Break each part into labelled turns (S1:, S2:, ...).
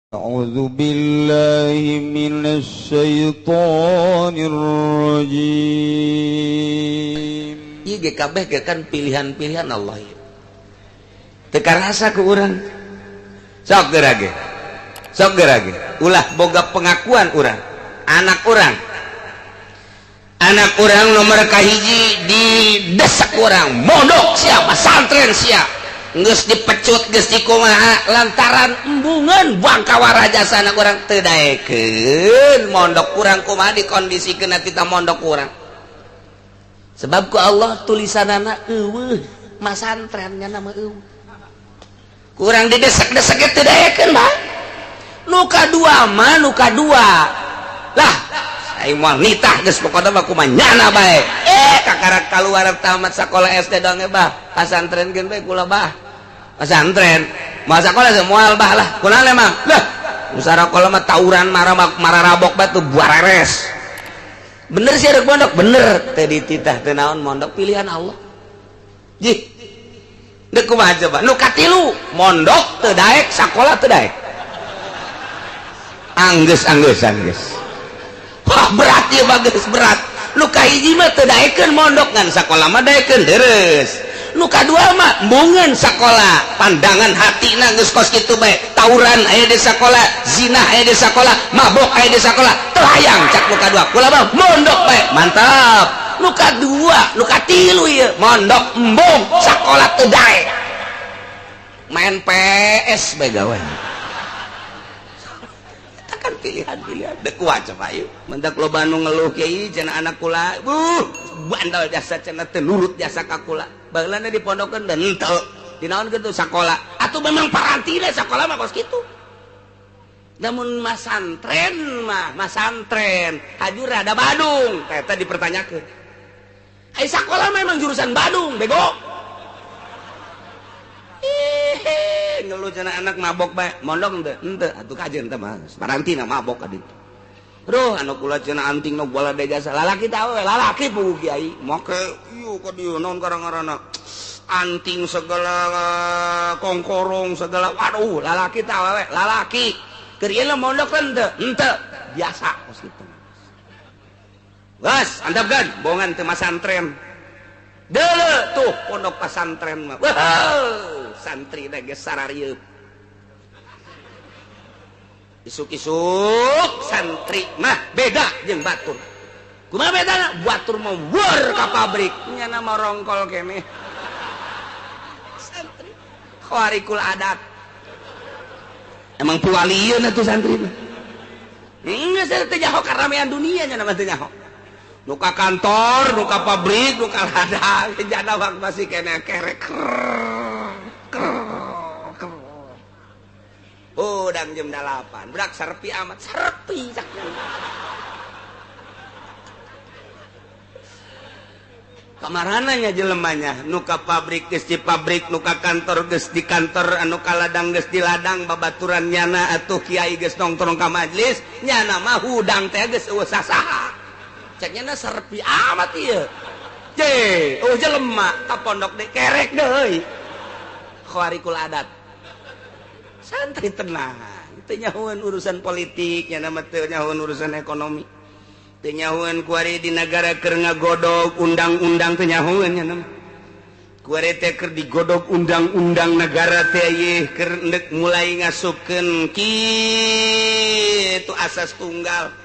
S1: أعوذ بالله من الشيطان الرجيم.
S2: Ieu ge kabeh ge kan pilihan-pilihan Allah ieu. Teu karasa ku urang. Sok geura ge. Sok geura ge. Ulah boga pengakuan urang. Anak urang. Anak urang nomor kahiji didesak urang, mondok sia, pasantren sia. Geus dipecut geus dikumaha lantaran embungeun bangkawara jasa anak urang teu daekeun mondok kurang kumaha dikondisikeun tita mondok kurang. Sebab ku Allah tulisanana eueuh masantrennya nama eueuh. Kurang didesek-desek teu daekeun mah. Nu kadua mah nu kadua. Lah, aing moal nitah geus pokona mah kumaha nyana bae. Kakara kaluar tamat sakola SD dong bah, pasantren geun bae kula bah. Pasantren. Moal sakola ge moal bah lah. Kunaon emang? Lah, nu sakola mah tawuran mararabok batu buareres. Bener sih rek mondok, bener. Teu dititah teu naon mondok pilihan Allah. Jih. Deuk kumaha coba? Nu katilu, mondok teu daek, sakola teu daek. Anggeus anggeus anggeus. Wah, berat ieu mah geus berat. Nu kahiji mah teu daekeun mondok ngan sakola mah daekeun deres. Nu kadua mah embungeun sakola, pandangan hatina geus kos kitu bae. Tawuran aya di sakola, zina aya di sakola, mabok aya di sakola, teu hayang cak nu kadua. Kula mah mondok bae, mantap. Nu kadua, nu katilu ieu mondok embung, sakola teu daek. Main PS bae gawe. Kan pilihan-pilihan dek kuat coba yuk mendak loba nu ngeluh kiai cenah anak kula bandel jasa cenah teu nurut jasa ka kula baheulana di pondokeun dan henteu dinaon kitu sakola atuh memang parantina sakola mah kos kitu. Namun masantren mah masantren hajur ada Badung eta dipertanyakeun. Ai sakola mah memang jurusan Badung bego. Ih, ngeluh cenah anak mabok bae mondok henteu henteu atuh kajeun teh mah parantina mabok ka ditu. Aduh anu kula cenah anting nu bola de jasa lalaki teh awewe lalaki puguh kiai make ieu ka dieu naon karang-ngaranna anting segala kongkorong segala waduh lalaki teh awewe lalaki keur ieu mondok henteu henteu biasa kos kitu. Geus andapkeun bongan teu masantren. Deuleu tuh pondok pasantren mah. Wah, santri geus sararieuk. Isuk-isuk santri mah beda jeung batur. Kumaha bedana? Batur mah weur ka pabrik, nyana mah rongkol keneh. Santri khawarikul adat. Emang puwalieun atuh santri mah. Geus teu nyaho karamean dunia nya mah teu nyaho. Nu ka kantor, nu ka pabrik, nu ka ladang, jana waktu masih kena kerek. Udang jam 8, berak serpi amat, serpi caknya. Kamarananya jelemanya, nu ka pabrik geus di pabrik, nu ka kantor geus di kantor, anu ka ladang geus di ladang, babaturan nyana atuh kiai geus nongkrong ka majlis, nyana mah hudang teh geus eueuh sasaha. Ceknya na serpi amat ieu. Je, oh jelema ka pondok deui kerek deui. Khawarikul adat. Santri tenang, teu nyahoeun urusan politik, nya mah teu nyahoeun urusan ekonomi. Teu nyahoeun kuari di nagara keur ngagodog undang-undang teu nyahoeun nya mah. Kuari teh keur digodog undang-undang negara teh ieu keur endek mulai ngasupkeun kitu asas tunggal.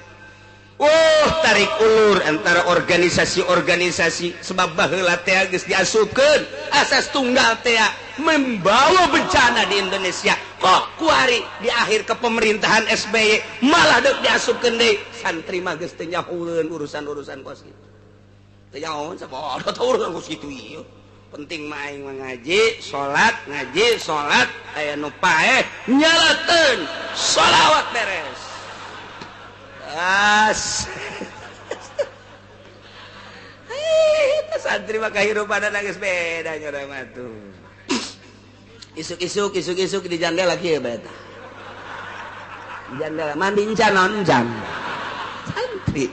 S2: Oh, tarik ulur antara organisasi-organisasi sebab baheula teh geus diasupkeun asas tunggal teh membawa bencana di Indonesia. Kok kuari di akhir kepemerintahan SBY malah deuk diasupkeun deui santri mah geus teu nyahoeun urusan-urusan kos kitu. Teu nyahoeun sabodo teu urusan kos kitu ieu. Penting mah aing mah ngaji, salat, ngaji, salat, aya nu paeh nyalateun sholawat beres. As. Santri mah kahirupan geus beda nya urang mah tuh. Isuk-isuk isuk-isuk di jandela kieu bae tah. Di jandela mandi encan naon encan. Santri.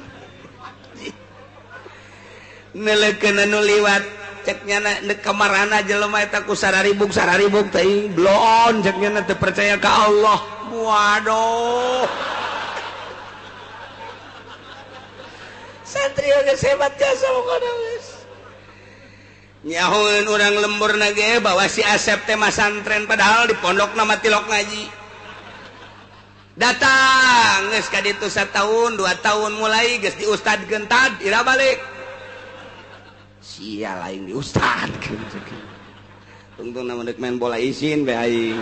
S2: Neulekeun anu liwat cek nyana neuk kamarana jelema eta ku sararibuk sararibuk teh bloon cek nyana teu percaya ka Allah. Waduh. Santri geus hebat jasa pokona geus. Nyahoeun urang lembur na ge bahwa si Asep teh masantren padahal di pondokna mah tilok ngaji. Datang geus ka ditu satahun, 2 tahun mulai geus diustadkeun tad ira balik. Sia lain di ustadkeun. Tungtung na mah main bola isin bae aing.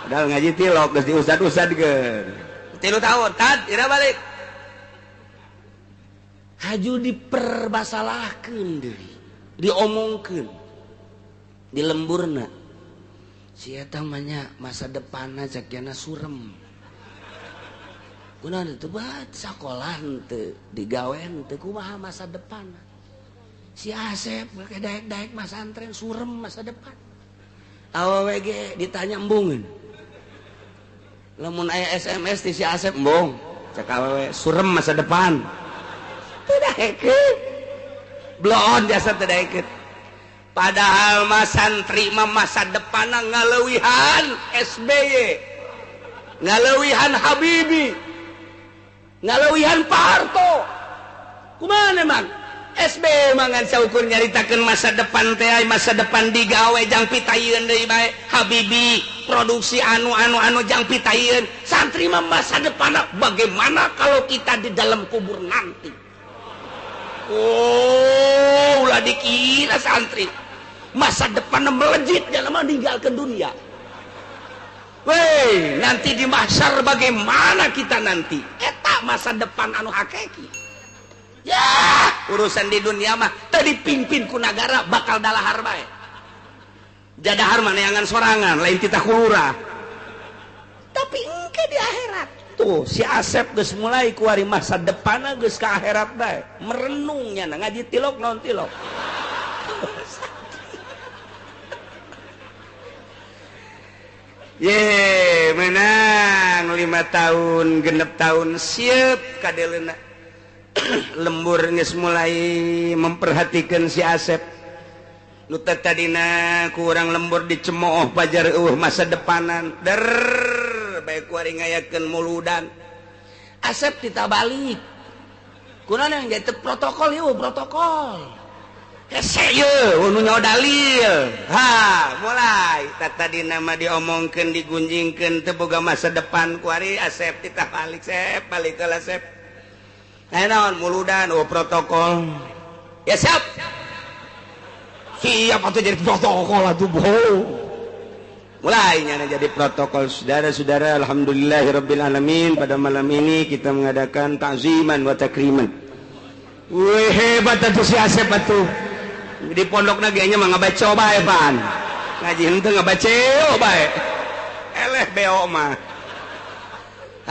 S2: Padahal ngaji tilok geus diustad-ustadkeun. 3 tahun tad ira balik. Haju dipermasalahkeun deui. Diomongkeun di lemburna si eta mah nya masa depanna cek jana surem kunaon teu bat sakolah henteu digawe henteu kumaha masa depanna si Asep make daek-daek masantren surem masa depan awewe ge ditanya embungeun lamun aya SMS ti si Asep embung cek awewe surem masa depan teu daekeun bloon jasa teu daekeun. Padahal mah santri mah masa depanna ngaleuwihan SBY, ngaleuwihan Habibie, ngaleuwihan Pak Harto. Kumaha emang? SBY mah ngan saukur nyaritakeun masa depan teh, masa depan digawe jang pitayeun deui bae. Habibie produksi anu-anu-anu jang pitayeun. Santri mah masa depanna bagaimana kalau kita di dalam kubur nanti? Oh, ulah dikira santri masa depan melejit dalam meninggalkan dunia. Weh, nanti di mahsyar bagaimana kita nanti? Eta masa depan anu hakiki. Ya, urusan di dunia mah teu dipimpin ku nagara bakal dalahar bae. Jadahar mah neangan sorangan, lain titah kulurah. Tapi engke di akhirat. Tuh si Asep geus mulai kuari masa depanna geus ka akhirat bae merenungnya ngaji tilok naon tilok. Ye menang 5 tahun 6 tahun siap kadeleuna. Lembur geus mulai memperhatikan si Asep nu tadina ku urang lembur dicemooh pajar eueuh masa depanan der bae kuari ngayakeun muludan. Asep ditabalik kunaon yang jadi protokol ieu protokol hese ieu nu nyaho dalil. Ha mulai tadina mah diomongkeun digunjingkeun teu boga masa depan kuari Asep ditabalik sep balik heula sep. Nah naon muludan oh protokol ya siap siap atuh jadi protokol atuh bohong. Mulainya jadi protokol. Saudara-saudara, alhamdulillahirabbil alamin, pada malam ini kita mengadakan takziman wa takriman. Wih, hebat atuh si Asep atuh. Di pondokna ge nya mah ngabaca bae pan. Ngaji henteu ngabaca bae. Eleh beo mah.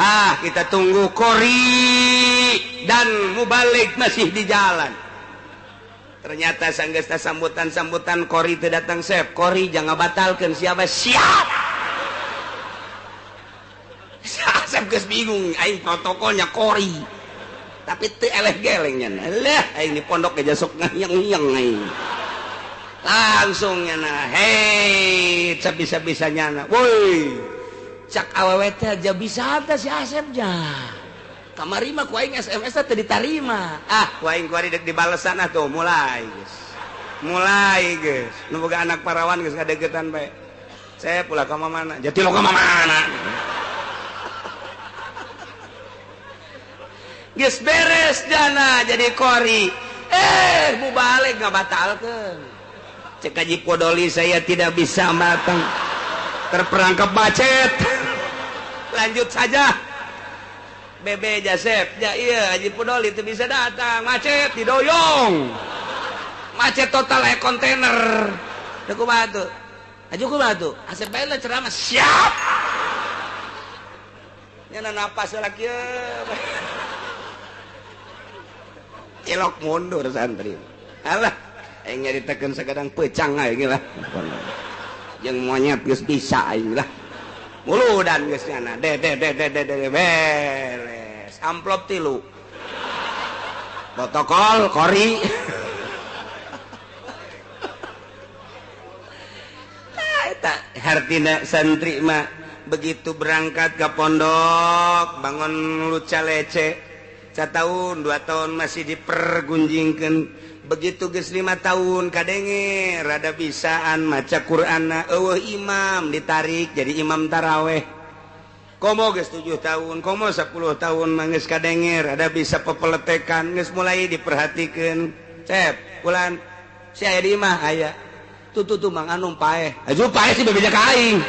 S2: Ah, kita tunggu kori dan mubalik masih di jalan. Ternyata sanggesta sambutan-sambutan kori itu datang sep. Kori jangan batalkan siapa siap. Sep geus bingung aing protokolnya kori. Tapi teu eleh gelengnya. Lah aing di pondok ge sok ngayang-ngayang aing. Langsung nya hei sabisa-bisa nyana. Woi. Cak awewe teh aja bisa teh si Asep nya. Kamari mah ku aing SMS teh ditarima. Ah, ku aing kuari dek dibalesan atuh mulai geus. Mulai geus. Nu boga anak parawan geus ngadeukeutan bae. Saya pula ka mana? Jati lo ka mana? Geus beres jana jadi kori. Eh, mubalik ngabatalkeun. Cek Haji Podoli saya tidak bisa matang. Terperangkap macet. Lanjut saja. Bebe Jasep, ya iya Haji Podoli itu bisa datang, macet didoyong. Macet total kayak kontainer. Teu kumaha tuh? Haji kumaha tuh? Asep bae lah ceramah siap. Nya napas heula kieu. Cilok mundur santri. Alah, aing nyaritakeun sakadang pecang aing lah. Jeung monyet geus bisa aing lah. Muludan geus nyana de de de de de de beres amplop 3 protokol kori. Eta hartina santri mah Begitu berangkat ke pondok bangun luca lece 1 tahun 2 tahun masih dipergunjingkan. Begitu geus 5 tahun kadenge rada bisaan maca Qur'anna eueuh imam ditarik jadi imam taraweh. Komo geus 7 tahun, komo 10 tahun manggeus kadenge rada bisa pepeletekan geus mulai diperhatikeun. Cep, bulan si aya di imah aya. Tuh tuh tuh Mang Anum paeh. Aju paeh sih bebeja ka aing.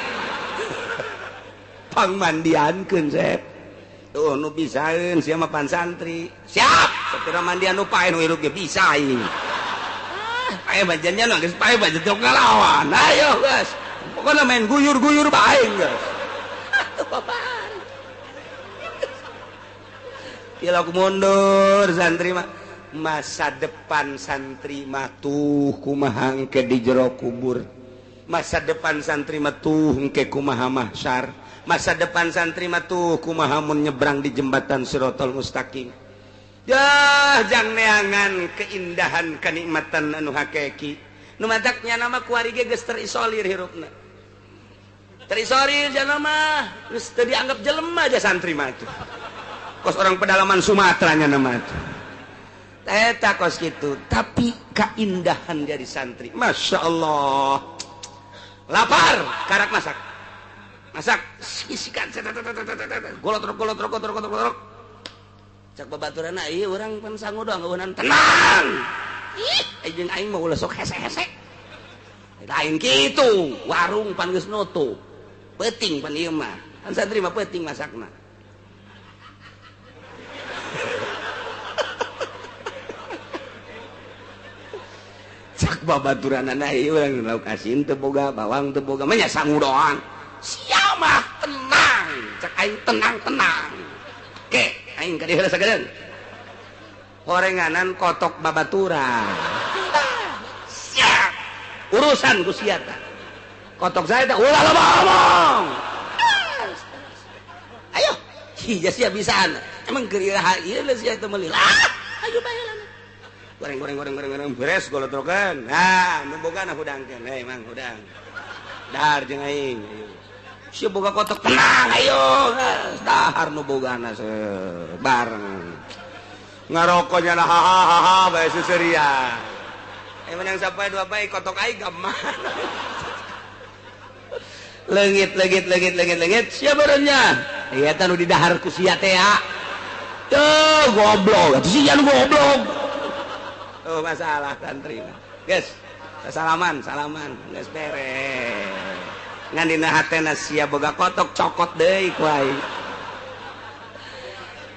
S2: Pangmandiankeun Cep. Tuh nu bisaeun sia mah pan santri. Siap, sapira mandian nu paeh nu hirup ge bisa aing. Ah, paeh bajannya nu geus paeh bajan teu ngalawan. Ayo geus. Pokona main guyur-guyur bae geus. Atuh babar. Tilok mundur santri mah. Masa depan santri mah tuh kumaha engke di jero kubur. Masa depan santri mah tuh engke kumaha mahsyar. Masa depan santri mah tuh kumaha mun nyebrang di jembatan Sirotol Mustaqim. Yah, jang neangan keindahan kenikmatan anu hakiki. Nu mataknya nama kuari ge geus terisolir hirupna. Terisolir jana mah geus teu dianggap jelema aja santri mah tuh. Kos orang pedalaman Sumatera nya nama tuh. Eta kos kitu, tapi keindahan jadi santri. Masya Allah. Lapar, karak masak. Masak, isikan golotrok golotrok golotrok golotrok. Cak babaturanna ieu urang pan sangu doang eueunan tenang. Ih, jeung aing mah ulah sok hese-hese. Lain kitu, warung pan geus nutup. Peuting pan ieu mah. Kan santri mah peuting masakna. Cak babaturanana ieu urang lauk asin teu boga, bawang teu boga, mah nya sangu doang. Sia mah tenang, cak aing tenang-tenang. Ke, aing ka dieu sagedeung. Horenganan kotok babaturan. Siap. Urusan ku sia tah. Kotok saya teh ulah loba omong. Ayo, hija sia bisaan. Emang keur iraha ieu sia teh meuli. Ah, ayo bae lah. Goreng goreng goreng goreng goreng beres golotrokan. Nah, nu bogana hudangkeun. Hei Mang hudang. Dahar jeung aing. Ayo. Sia boga kotok tenang ayo. Dahar nu bogana bareng. Ngarokoknya lah ha ha ha bae seuseurian. Menang sampai dua bae kotok aing ka mana. Leungit leungit leungit leungit leungit sia barenya. Ieu teh nu didahar ku sia teh ya. Tuh goblok, atuh sia nu goblok. Oh masalah santri mah. Geus, salaman, salaman, geus beres. Ngan dina hatena sia boga kotok cokot deui ku aing.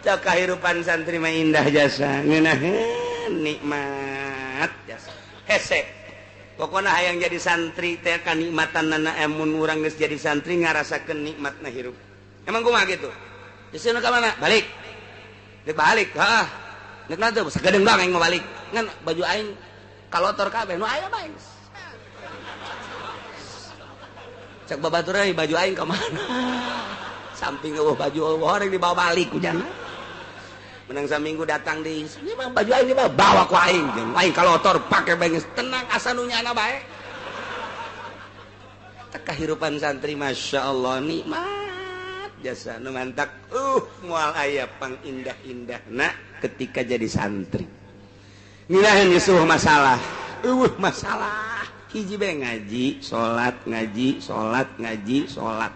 S2: Cok kahirupan santri mah indah jasa, ngeunaheun nikmat jasa. Hese. Pokona hayang jadi santri teh kanikmatanana emun urang geus jadi santri ngarasakeun nikmatna hirup. Emang kumaha kitu? Geus ka mana? Balik. Dek balik, heeh. Nek na teu sagedeung doang aing mah balik. Ngan baju aing kalotor kabeh nu aya bae. Cak babaturan baju aing ka mana? Samping eueuh baju eueuh orang dibawa balik ku jana. Menang saminggu datang di ini mah baju aing dibawa bawa ku aing. Jeung aing kalotor pake bae geus tenang asa nu nyana bae. Teh kahirupan santri Masya Allah nikmat jasa nu mantak moal aya pangindah-indahna ketika jadi santri. Ngeunaheun geus eueuh masalah. Eueuh masalah. Hiji bae ngaji, salat, ngaji, salat, ngaji, salat.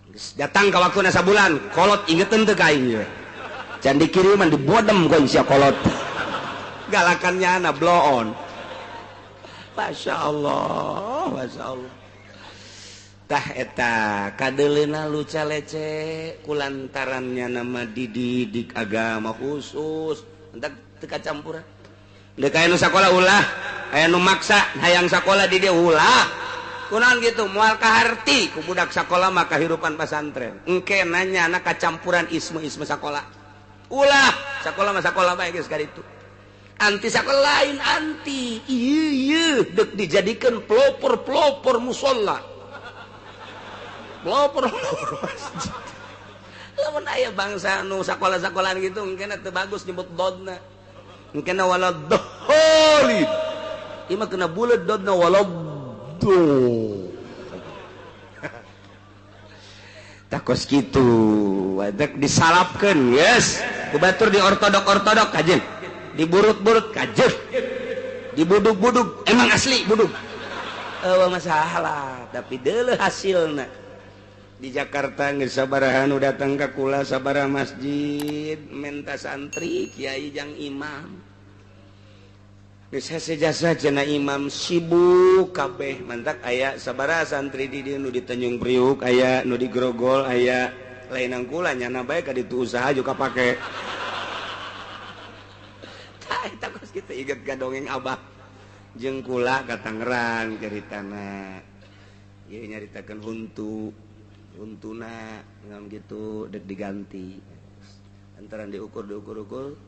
S2: Geus datang ka waktuna sabulan, kolot ingeteun teu ka aing ieu. Can dikiriman dibodem ku sia kolot. Galakannya ana bloon. Masya Allah, Masya Allah. Tah eta kadeleuna luca lece kulantarannya nama dididik agama khusus. Entak teu kacampuran. Deuk aya nu sakola ulah, aya nu maksa hayang sakola di dieu ulah. Kunaon gitu moal kaharti ku budak sakola mah kahirupan pasantren. Engke nanya anak kacampuran isme-isme sakola. Ulah, sakola mah sakola bae geus kaditu. Anti sakola lain anti. Ieu ieu deuk dijadikeun pelopor-pelopor musala. Pelopor-pelopor masjid. Lamun aya bangsa nu sakola-sakolaan gitu engkena teu bagus nyebut dodna. Engkena waladhdallin. Ieu mah kena buleud dodna waladhdallin. Takos kitu wadak disalapkeun yes ku batur di ortodok-ortodok kajen diburut-burut kajen dibudug-budug emang asli budug eueuh masalah tapi deuleuh hasilna. Di Jakarta geus sabaraha nu datang ka kula sabaraha masjid menta santri kiai jang imam geus hese jasa cenah imam sibuk kabeh mantak aya sabaraha santri di dieu nu di Tanjung Priuk aya nu di Grogol aya lain kula nyana bae ka ditu usaha juga pake. Tah eta kos kitu inget ka dongeng abah jeung kula ka Tangerang caritana ieu nyaritakeun huntu untuna ngam gitu dek diganti antara diukur diukur-ukur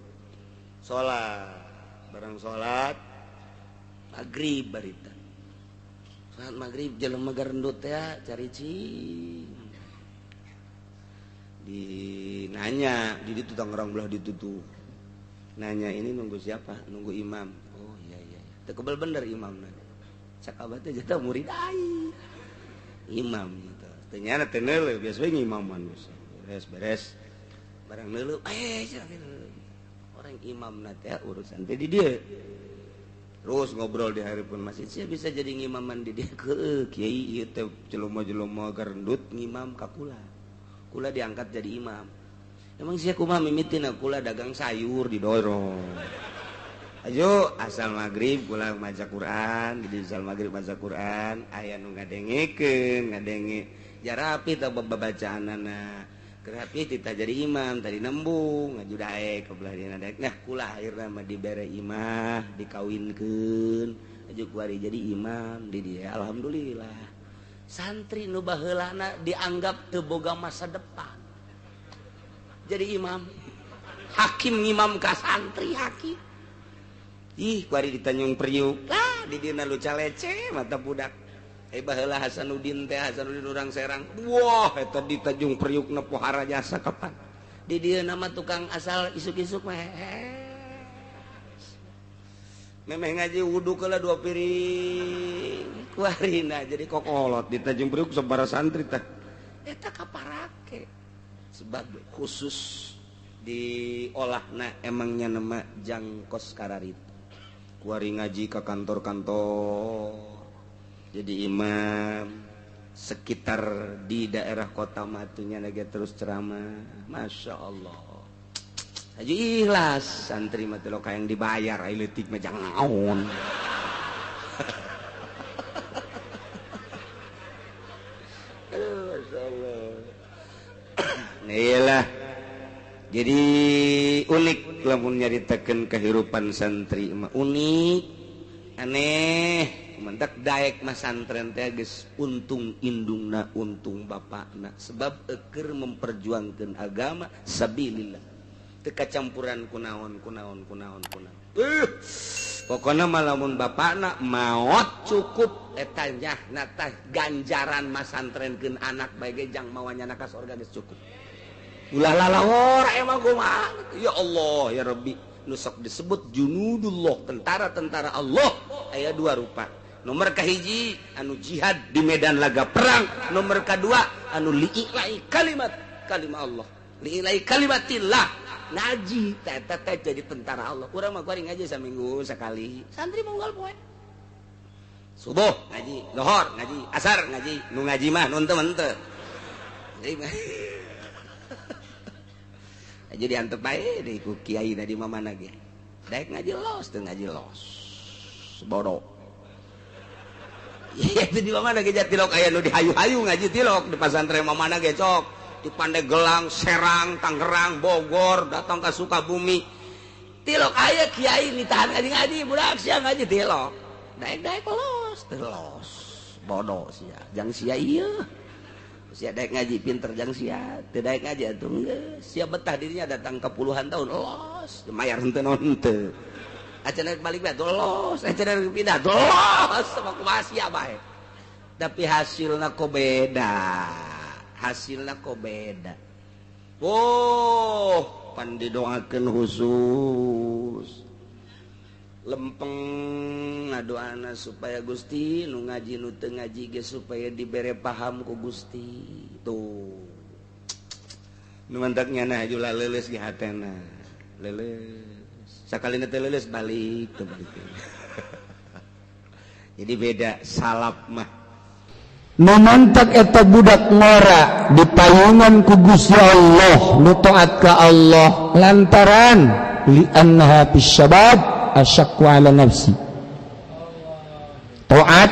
S2: salat barang salat maghrib barita salat maghrib jelema garendut ya cari cing dinanya di ditu Tangerang belah ditutup nanya ini nunggu siapa nunggu imam oh iya iya teu kebel bener imamna cak abah teh jatah murid ai imam gitu ternyata tenele biasa ngimaman beres beres barang neuleuh orang imam teh urusan teh di dia terus ngobrol di hari pun masih sia bisa jadi ngimaman di dia ke kiai ieu teh jelema-jelema garendut ngimam ka kula kula diangkat jadi imam emang sia kumaha mimitina kula dagang sayur didorong ayo asal maghrib kula maca Quran di asal maghrib maca Quran aya nu ngadengekeun ngadenge jarapi tah babacaanana kerapi tita jadi imam tadi nembung ngaju daek ke belah dina daek nah kula akhirna mah dibere imah dikawinkeun aju kuari jadi imam di dia alhamdulillah santri nu baheulana dianggap teu boga masa depan jadi imam hakim ngimam ka santri hakim ih kuari di Tanjung Priuk lah di dina lu calece mata budak baheula Hasanuddin teh Hasanuddin urang Serang wah eta di Tanjung Priuk na pohara jasa kapan di dieu nama tukang asal isuk-isuk mah memeh ngaji wudu keula 2 piring kuarina jadi kokolot di Tanjung Priuk sabaraha santri teh eta kaparake sebab khusus diolahna emangnya nama jangkos kararit kuari ngaji ka kantor-kantor jadi imam sekitar di daerah kota matunya lagi terus ceramah Masya Allah aja ikhlas santri mah teh yang dibayar ai leutik mah jangan naon. Aduh Masya Allah. Nah, jadi unik lamun nyaritakeun kehidupan santri mah unik aneh mentak daek mah santren teh geus untung indungna untung bapakna sebab eukeur memperjuangkeun agama sabilillah teu kacampuran kunaon kunaon kunaon kunaon pokona mah lamun bapakna maot cukup eta nyahna tah ganjaran mah santrenkeun anak bae ge jang mawa nyana ka sorga geus cukup ulah lalawor emang kumaha ya Allah ya Rabbi nu sok disebut junudullah tentara-tentara Allah aya dua rupa nomor kahiji anu jihad di medan laga perang nomor kedua anu li'ilai kalimat kalimah Allah li'ilai kalimatillah ngaji eta teh jadi tentara Allah urang mah kuari ngaji saminggu sekali santri monggal poe subuh ngaji lohor ngaji asar ngaji nu ngaji mah nu henteu henteu jadi diantep bae deui ku kiai di mamana ge daek ngaji los teu ngaji los bodoh iya itu di mana ge tilok aya nu dihayu-hayu ngaji tilok di pasantren mamana ge cok di Pandeglang, Serang, Tangerang, Bogor datang ka Sukabumi tilok aya kiai ditahan ngaji-ngaji budak sia ngaji tilok daek-daek los teu los bodoh sia jang sia ieu sia daek ngaji pinter jang sia teu daek ngaji atuh geus sia betah dirinya datang ke puluhan tahun los mayar henteu naon henteu acan balik bae los acan pindah los sama kumaha sia bae tapi hasilna kok beda hasilna kok beda oh pan didoakeun khusus lempeng ngadoana supaya Gusti nu ngaji nu teu ngaji ge supaya dibere paham ku Gusti tuh Nu mantak nyana haju leuleus ge hatena. Leuleus. Sakalina teh leuleus balik teh balik. Jadi beda salaf mah.
S3: Nu mantak eta budak ngora dipayungan ku Gusti Allah, nu taat ka Allah lantaran li annaha fis syabab asyaqqu ala nafsi. Taat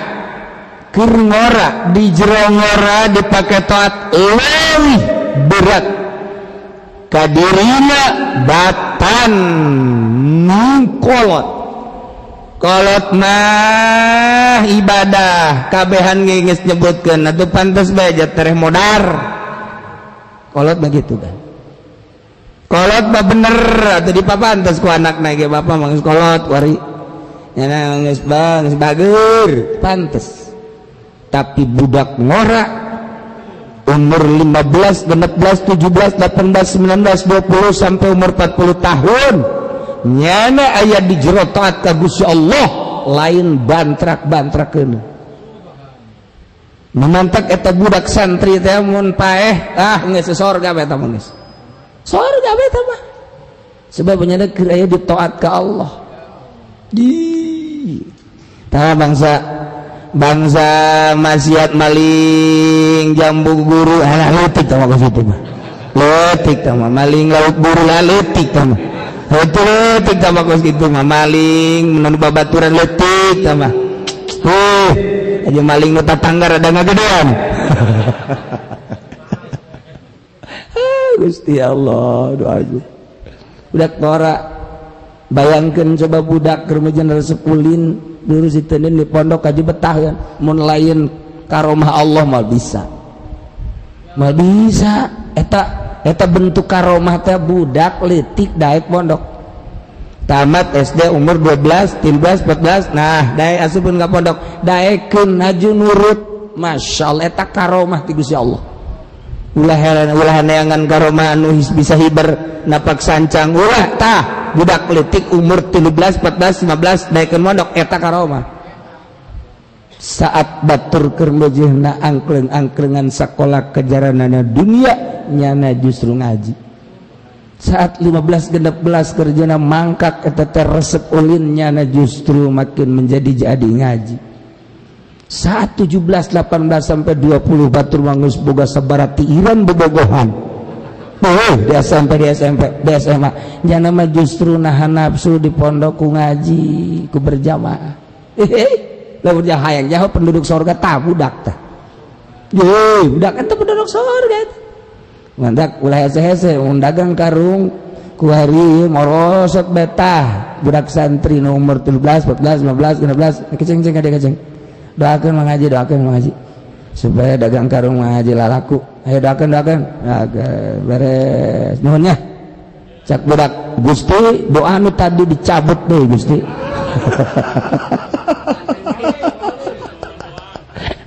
S3: keur ngora di jero ngora dipake taat leuwih berat kadirina batan nu kolot. Kolot mah ibadah kabehan ge geus nyebutkeun atuh pantes bae tereh modar. Kolot mah gitu kan. Kolot mah bener atuh dipapantes ku anakna ge bapa mah geus kolot wari. Nyana geus bang geus bager pantes. Tapi budak ngora umur 15, 16, 17, 18, 19, 20 sampai umur 40 tahun nyana aya di jero taat ka Gusti Allah lain bantrak-bantrakeun. Memantak eta budak santri teh mun paeh ah geus sorga eta mah geus. Sorga eta mah. Sebab nyana keur aya di taat ka Allah. Di tah bangsa maksiat maling jambu guru alah leutik tah mah kitu mah. Leutik tah mah maling lauk guru lah leutik tah mah. Heuh leutik tah mah kos kitu mah maling mun babaturan leutik tah mah. Heuh aja maling nu tatangga rada ngagedean. Gusti Allah doa aja. Budak ngora bayangkeun coba budak keur resep ulin dulu siteun di pondok kaji betah kan mun lain karomah Allah mah bisa. Mah bisa eta bentuk karomah teh budak leutik daek pondok. Tamat SD umur 12, 13, 14, nah daek asupun ka pondok, daekeun haju nurut. Masya Allah eta karomah ti Gusti Allah. Ulah heran ulah neangan karomah anu bisa hiber napak sancang ulah tah budak leutik umur 13, 14, 15 daekeun pondok eta karomah. Saat batur keur mejehna angkleng-angklengan sakola kejaranana dunia nyana justru ngaji. Saat 15 16 kerjana mangkak eta teh resep ulin nyana justru makin menjadi jadi ngaji. Saat 17 18 sampai 20 batur mangus boga sabaraha tiiran bobogohan. Oh, di SMP di SMP di SMA nyana mah justru nahan nafsu di pondok ku ngaji ku berjamaah. Lamun hayang nyaho penduduk sorga tah budak tah. Ye, budak eta penduduk sorga eta. Mantak ulah hese-hese mun dagang karung ku hari morosot betah budak santri nu umur 13, 14, 15, 16 keceng-ceng ka keceng. Doakeun mengaji, doakeun mengaji. Supaya dagang karung mengaji lalaku. Ayo doakeun, doakeun. Doakeun beres. Nuhun nya. Cak budak Gusti doa nu tadi dicabut deui Gusti.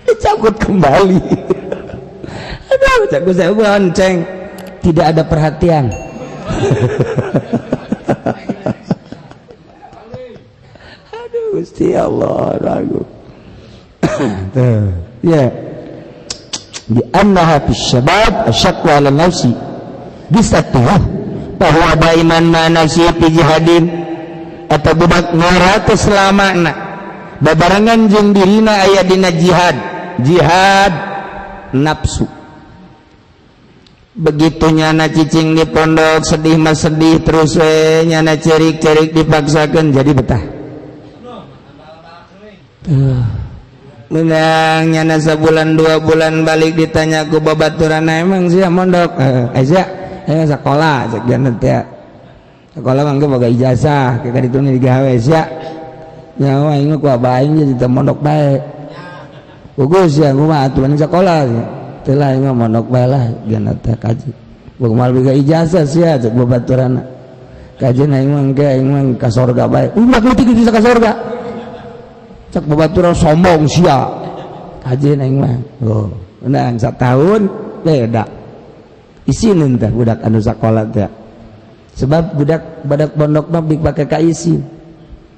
S3: Dicabut kembali. Aduh, cak Gusti bonceng. Tidak ada perhatian. Aduh Gusti Allah, ragu. Tuh, ya. Di annaha fis syabab asyaqqu 'ala nafsi. Bisa tuh bahwa daiman ma nafsi fi jihadin atau budak ngora teh selamana babarengan jeung dirina aya dina jihad, jihad nafsu. Begitu nyana cicing di pondok sedih mah sedih terus we nyana cerik-cerik dipaksakeun jadi betah. Menang nyana sebulan dua bulan balik ditanya ku babaturan emang sia mondok sia sekolah cek jana teh sekolah mah boga ijazah kita dituna digawe sia nyawa aing ku abah aing jadi teu mondok bae gugus sia kumaha atuh sekolah teu lah aing mah mondok bae lah jana teh kaji boga mal boga ijazah sia cek babaturan kajian aing mah engke aing mah ka sorga bae ulah leutik bisa ka sorga cek babaturan sombong sia kajian aing mah oh menang satahun beda isinin teh budak anu sakola teh sebab budak pondok mah dipake ka isin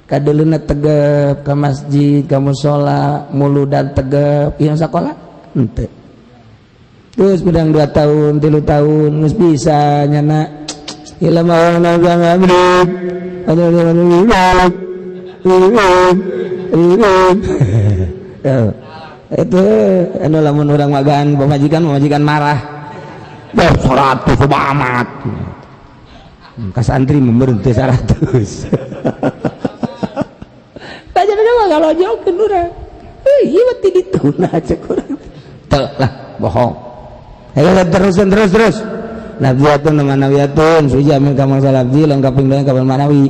S3: kadeleuna tegep ka masjid ka musala muludan tegep ieu sakola henteu Terus bedang 2 tahun, 3 tahun geus bisa nyana. Itu anu lamun urang magaan pamajikan marah. Bah 100 amat. Ka santri memberhenti 100. Aja mah ngalojokeun urang. Ieu mah ti dituna cek urang. Teu lah bohong. Ayo terusin terus. Lafzatun manawiyatun suji amil ka mangsa lafzi lengkaping deui ka manawi.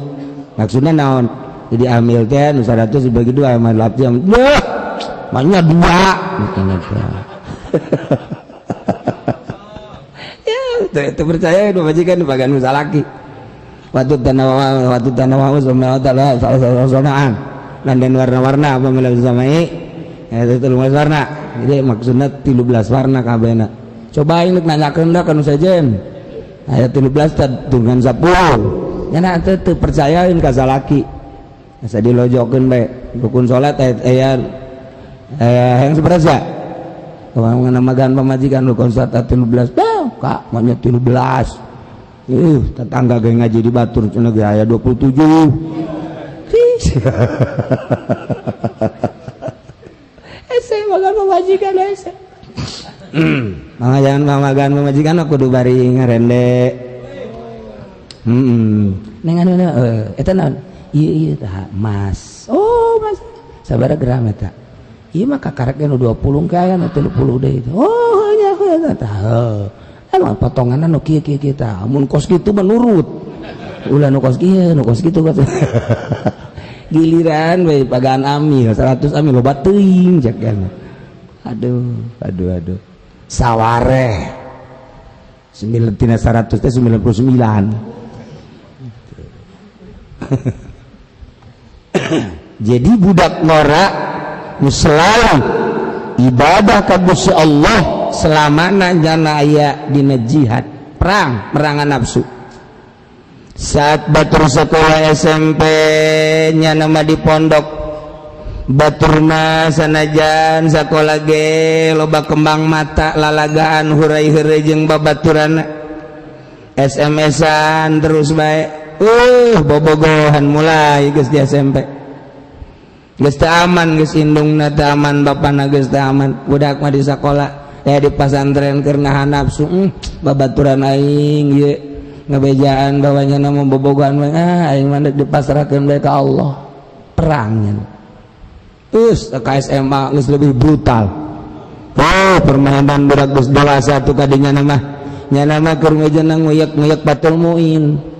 S3: Maksudna naon? Jadi amil teh nu 100 dibagi 2 sama lafzi. Wah, maknya 2. Ya, itu percaya nu majikan bagian nu salaki. Watu tanawa watu tanawa sama taala salah-salah dan warna-warna apa milih samai itu 13 warna. Jadi maksudna 13 warna kabehna. Coba ini nanyakeun da ka nu sejen. Aya 13 dengan 10. Nya teu teu percayaeun ka salaki. Asa dilojokeun bae. Rukun salat aya yang seberapa? Kalau namagan pamajikan rukun salat 13. Bah, Kak, maunya 13. Tetangga ge ngaji di batur cenah ge aya 27. Ese magan pamajikan ese. Mangga jangan pamagan pamajikan aku kudu bari ngarende. Neng anu eta naon? Ieu ieu tah emas. Oh, mas. Sabaraha gram eta? Ieu mah kakarek nu 20 ke aya nu 30 deui. Oh, nya eta tah. Emang potonganna nu kieu kieu kieu tah. Mun kos kitu mah nurut. Ulah nu kos kieu, nu kos kitu kos. Giliran we pagaan amil 100 amil loba teuing cek kan. Aduh, aduh, aduh. Sawareh 9 tina 100 teh 99. Jadi budak ngora nu selalu ibadah ka Gusti Allah selamana jana aya dina jihad perang merangan nafsu. Saat batur sekolah SMP nya nama di pondok baturna sanajan sakola ge loba kembang mata lalagaan hurai-heureuy jeung babaturan SMS-an terus bae. Bobogohan mulai geus di SMP. Geus teu aman geus indungna teu aman bapana geus teu aman. Budak mah di sakola ya di pasantren keur nahan nafsu babaturan aing ieu ngabejaan bawanya nama bobogohan bae aing mah dipasrahkeun bae ka Allah. Perangnya. Terus ke SMA geus lebih brutal. Oh, permainan budak geus dewasa tuh kadinya nama. Nya nama keur ngejena nguyek-nguyek Batul Muin.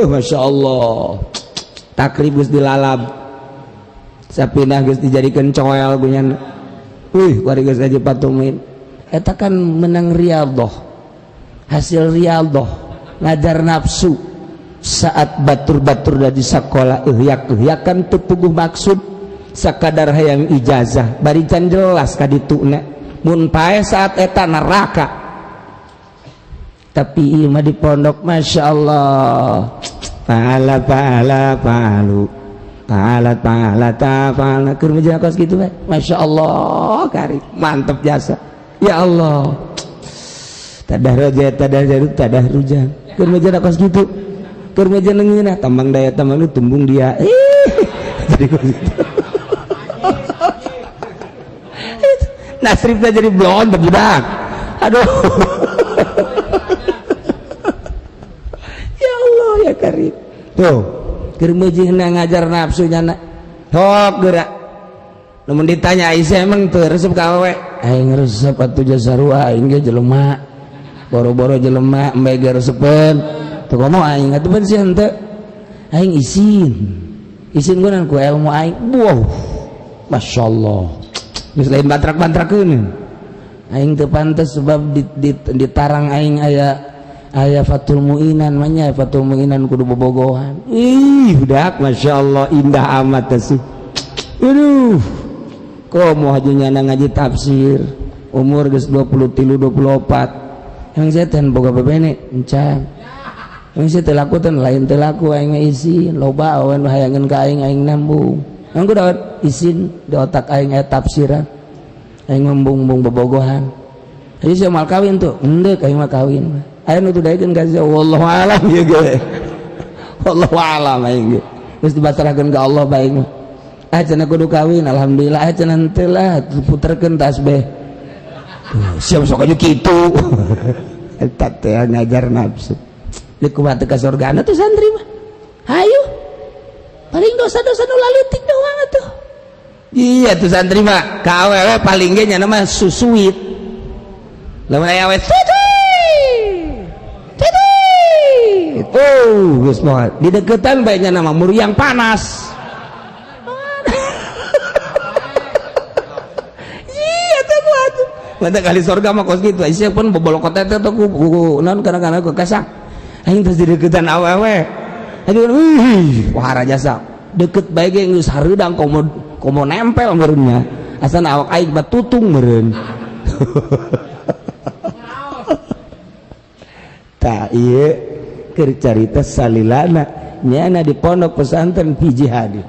S3: Masya Allah. Takrib geus dilalab. Sapinah geus dijadikeun coel gunyan. Kuari geus aja Batul Muin. Eta kan menang riyadhah. Hasil riyadhah, ngajar nafsu. Saat batur-batur dari sekolah ihyak-ihyakan teu puguh maksud. Sakadar hayang ijazah bari can jelas ka dituna mun paeh saat eta neraka. Tapi ieu mah di pondok Masya Allah pahala pahala palu pahala pahala ta pahala keur meja kos kitu bae Masya Allah kari mantep jasa ya Allah tadah roja tadah jarut tadah rujang keur meja kos kitu keur meja neungeunah tambang daya tambang lu tumbung dia jadi kos kitu. Nasrifnya jadi blond budak. Aduh. Ya Allah ya Karim. Tuh, keur meujeuhna ngajar nafsunya na. Hok geura. Lamun ditanya Aisyah emang teu resep ka awewe? Aing resep atuh jasarua aing ge jelema. Boro-boro jelema embe ge resepeun. Teu komo aing atuh ban sieun teu. Aing isin. Isin gunan ku ilmu aing. Wow. Masyaallah. Geus lain bantrak-bantrakeun. Aing teu pantes sebab di tarang aing aya Fatul Muinan mah nya Fatul Muinan kudu bobogohan. Ih, budak masyaallah indah amat sih. Aduh. Komo haji nyana ngaji tafsir. Umur geus 23 24. Emang saya teh boga bebene encan. Emang saya teu laku teh lain teu laku aing mah isin loba aweun hayangeun ka aing aing nambung. Yang ku dapat izin di otak aing aya tafsiran. Aing ngembung-embung bobogohan. Ayo sia mal kawin tuh, henteu aing mah kawin. Aya nu teu daekeun ka sia, wallahu alam ieu ge. Wallahu alam aing ge. Geus dipasrahkeun ka Allah bae mah. Ah cenah kudu kawin, alhamdulillah. Ah cenah henteu lah, puterkeun tasbih. Siap sok aja kitu. Eta teh ngajar nafsu. Deuk kumaha teu ka sorgana tuh santri mah. Hayu. Paling dosa-dosa nu laleutik doang atuh. Iya tuh santri mah ka awewe paling ge nya mah susuit. Lamun aya awewe tutui. Tutui. Tuh geus mah dideketan bae nya mah muriang panas. Iya teh atuh. Mantap kali sorga mah kos kitu. Sia pun bobolokot teh teh ku naon kadang-kadang ku kasak. Aing teh dideketan awewe. Aduh, wih, wah jasa. Deket bae ge geus hareudang komo komo nempel meureunnya. Asana awak aing mah tutung meureun. Tah ieu keur carita salilana nyana di pondok pesantren hiji hadi.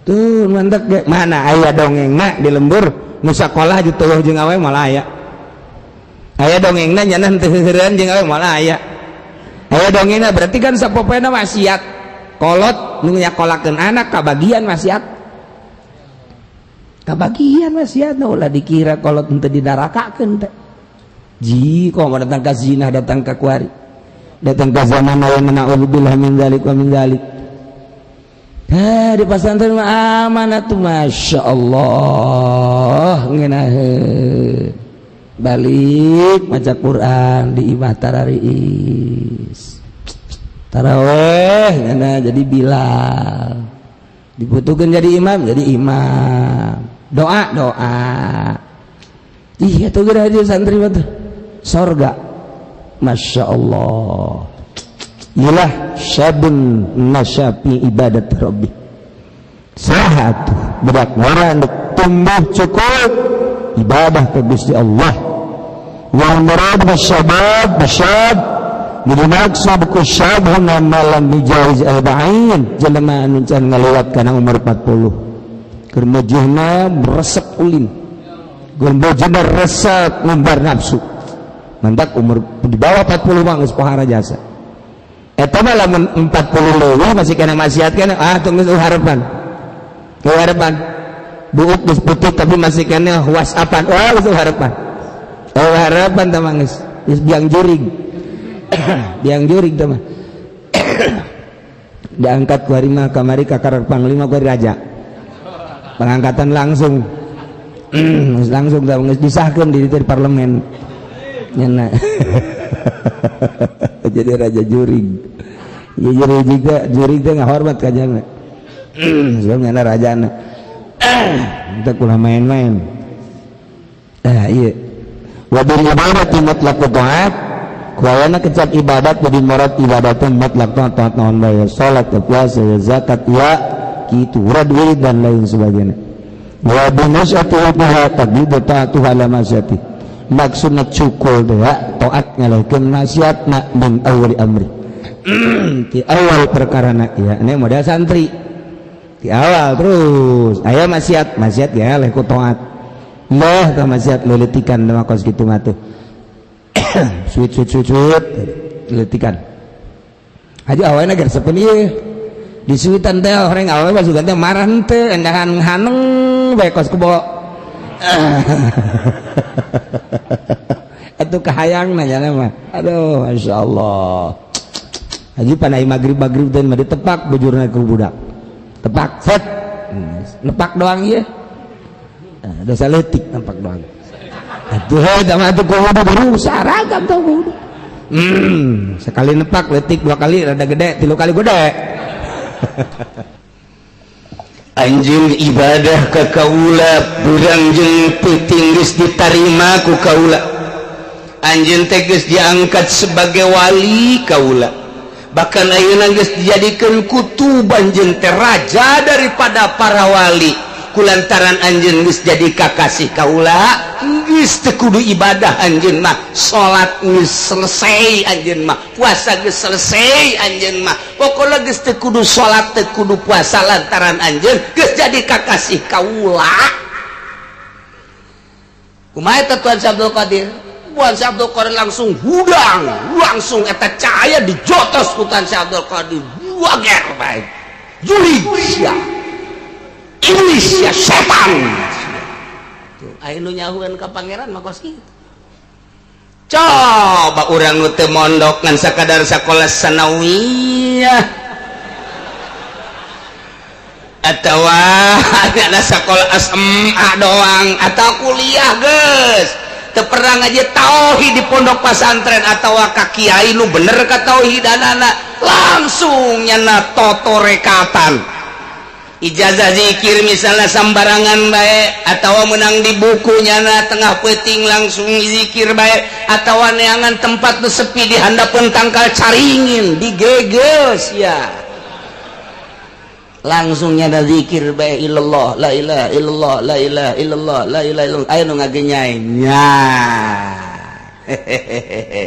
S3: Tuh mantap ge mana aya dongengna di lembur nu sakolah dituluh jeung awewe malah aya. Aya dongengna nyana teu heureun jeung awewe malah aya. Aya dongengna berarti kan sapopoena maksiat. Kolot nu nyakolakeun anak kabagian maksiat. Kabagian maksiat ulah dikira kolot henteu didarakakeun teh. Ji kok mau datang ka zina, datang ka kuari. Datang ka zaman aya naudzubillah min dzalik wa min dzalik. Ha di pesantren mah aman atuh masyaallah ngeunaheun. Balik maca Quran di imah tarariis. Taraweh ngana jadi Bilal. Dibutuhkan jadi imam, jadi imam. Doa, doa. Iya tuh geura di santri mah tuh. Sorga. Masya Allah. Ilah syabun nasyafi ibadat rabbi. Sahat budak ngora tumbuh cukup ibadah ke Gusti Allah. Wa murad bisyabab bisyab dimaksud ku syabun malam bijaiz arba'in jelema anu can ngalewat kana umur 40. Keur mujihna resep ulin. Keur mujihna resep ngumbar nafsu. Mantak umur di bawah 40 mah geus pohara jasa. Eta mah lamun 40 leuwih masih kena maksiat kana ah tunggu harapan. Harapan. Buuk geus putih tapi masih kena whatsappan. Wah geus harapan. Oh harapan tah mah geus geus biang jurig. Biang jurig tah mah. Diangkat ku hari mah kamari ka panglima ku raja. Pengangkatan langsung. Langsung tah geus disahkeun di ditu di parlemen. Nyana. Jadi raja jurig. Ya jurig juga, jurig teh ngahormat ka jana. Sebab nyana rajana. Kita kulah main-main. Ah iya. Wa bil ibadati mutlaq ta'at. Kuayana kecap ibadat jadi murad ibadatun mutlaq ta'at naon bae salat, puasa, zakat, ya kitu, urad wirid dan lain sebagainya. Wa bi nasyati wa taqdidu ta'atuhu ala masyati. Maksudna cukul teh taat ngalahkeun maksiatna min awali amri. Di awal perkara na ya ini modal santri. Di awal terus aya maksiat, maksiat ya leh ku taat. Lah ka maksiat leuletikan mah kos kitu mah tuh. Suit suit suit suit leuletikan. Haji awalna geus sepen ieu. Disuitan teh orang awewe mah sugan teh marah henteu endahan haneng bae kos kebo. Atuh kahayang nanya mah. Aduh, masya Allah. Haji panai magrib-magrib dan mah ditepak bujurna ku budak. Tepak set. Nepak doang ieu. Dosa leutik nepak doang. Atuh heuh mah atuh kudu berusaha ragam tau kudu. Sekali nepak leutik, dua kali rada gede, tilu kali gede.
S2: Anjeun ibadah ka kaula burang jeung peuting geus ditarima ku kaula. Anjeun teh geus diangkat sebagai wali kaula. Bahkan ayeuna geus dijadikeun kutub anjeun teh raja daripada para wali. Kulantaran anjeun geus jadi kakasih kaula, geus teu kudu ibadah anjeun mah, salat geus selesai anjeun mah, puasa geus selesai anjeun mah. Pokona geus teu kudu salat, teu kudu puasa lantaran anjeun geus jadi kakasih kaula. Kumaha eta Tuan Abdul Qadir? Buan Syekh Abdul Qadir langsung hudang, langsung eta cahaya dijotos hutan Syekh Abdul Qadir. Wager baik. Juli sia. Iblis ya, setan. Tuh, aya nu nyahuan ka pangeran mah kos kitu. Coba urang nu teu mondok ngan sakadar sakola sanawiyah atau ada sekolah SMA doang atau kuliah, geus teu pernah ngaji tauhid di pondok pesantren atau ka kiai nu bener ka tauhidanana, langsung nyana totorekatan ijazah zikir misalnya sambarangan bae atau menang di buku, nyana tengah peting langsung zikir bae atau neangan tempat nu sepi di handapeun tangkal caringin digeges ya, langsung nyana zikir bae, illallah, la ilaha illallah, la ilaha illallah, la ilaha illallah. Aya nu ngagenyai nya, hehehe,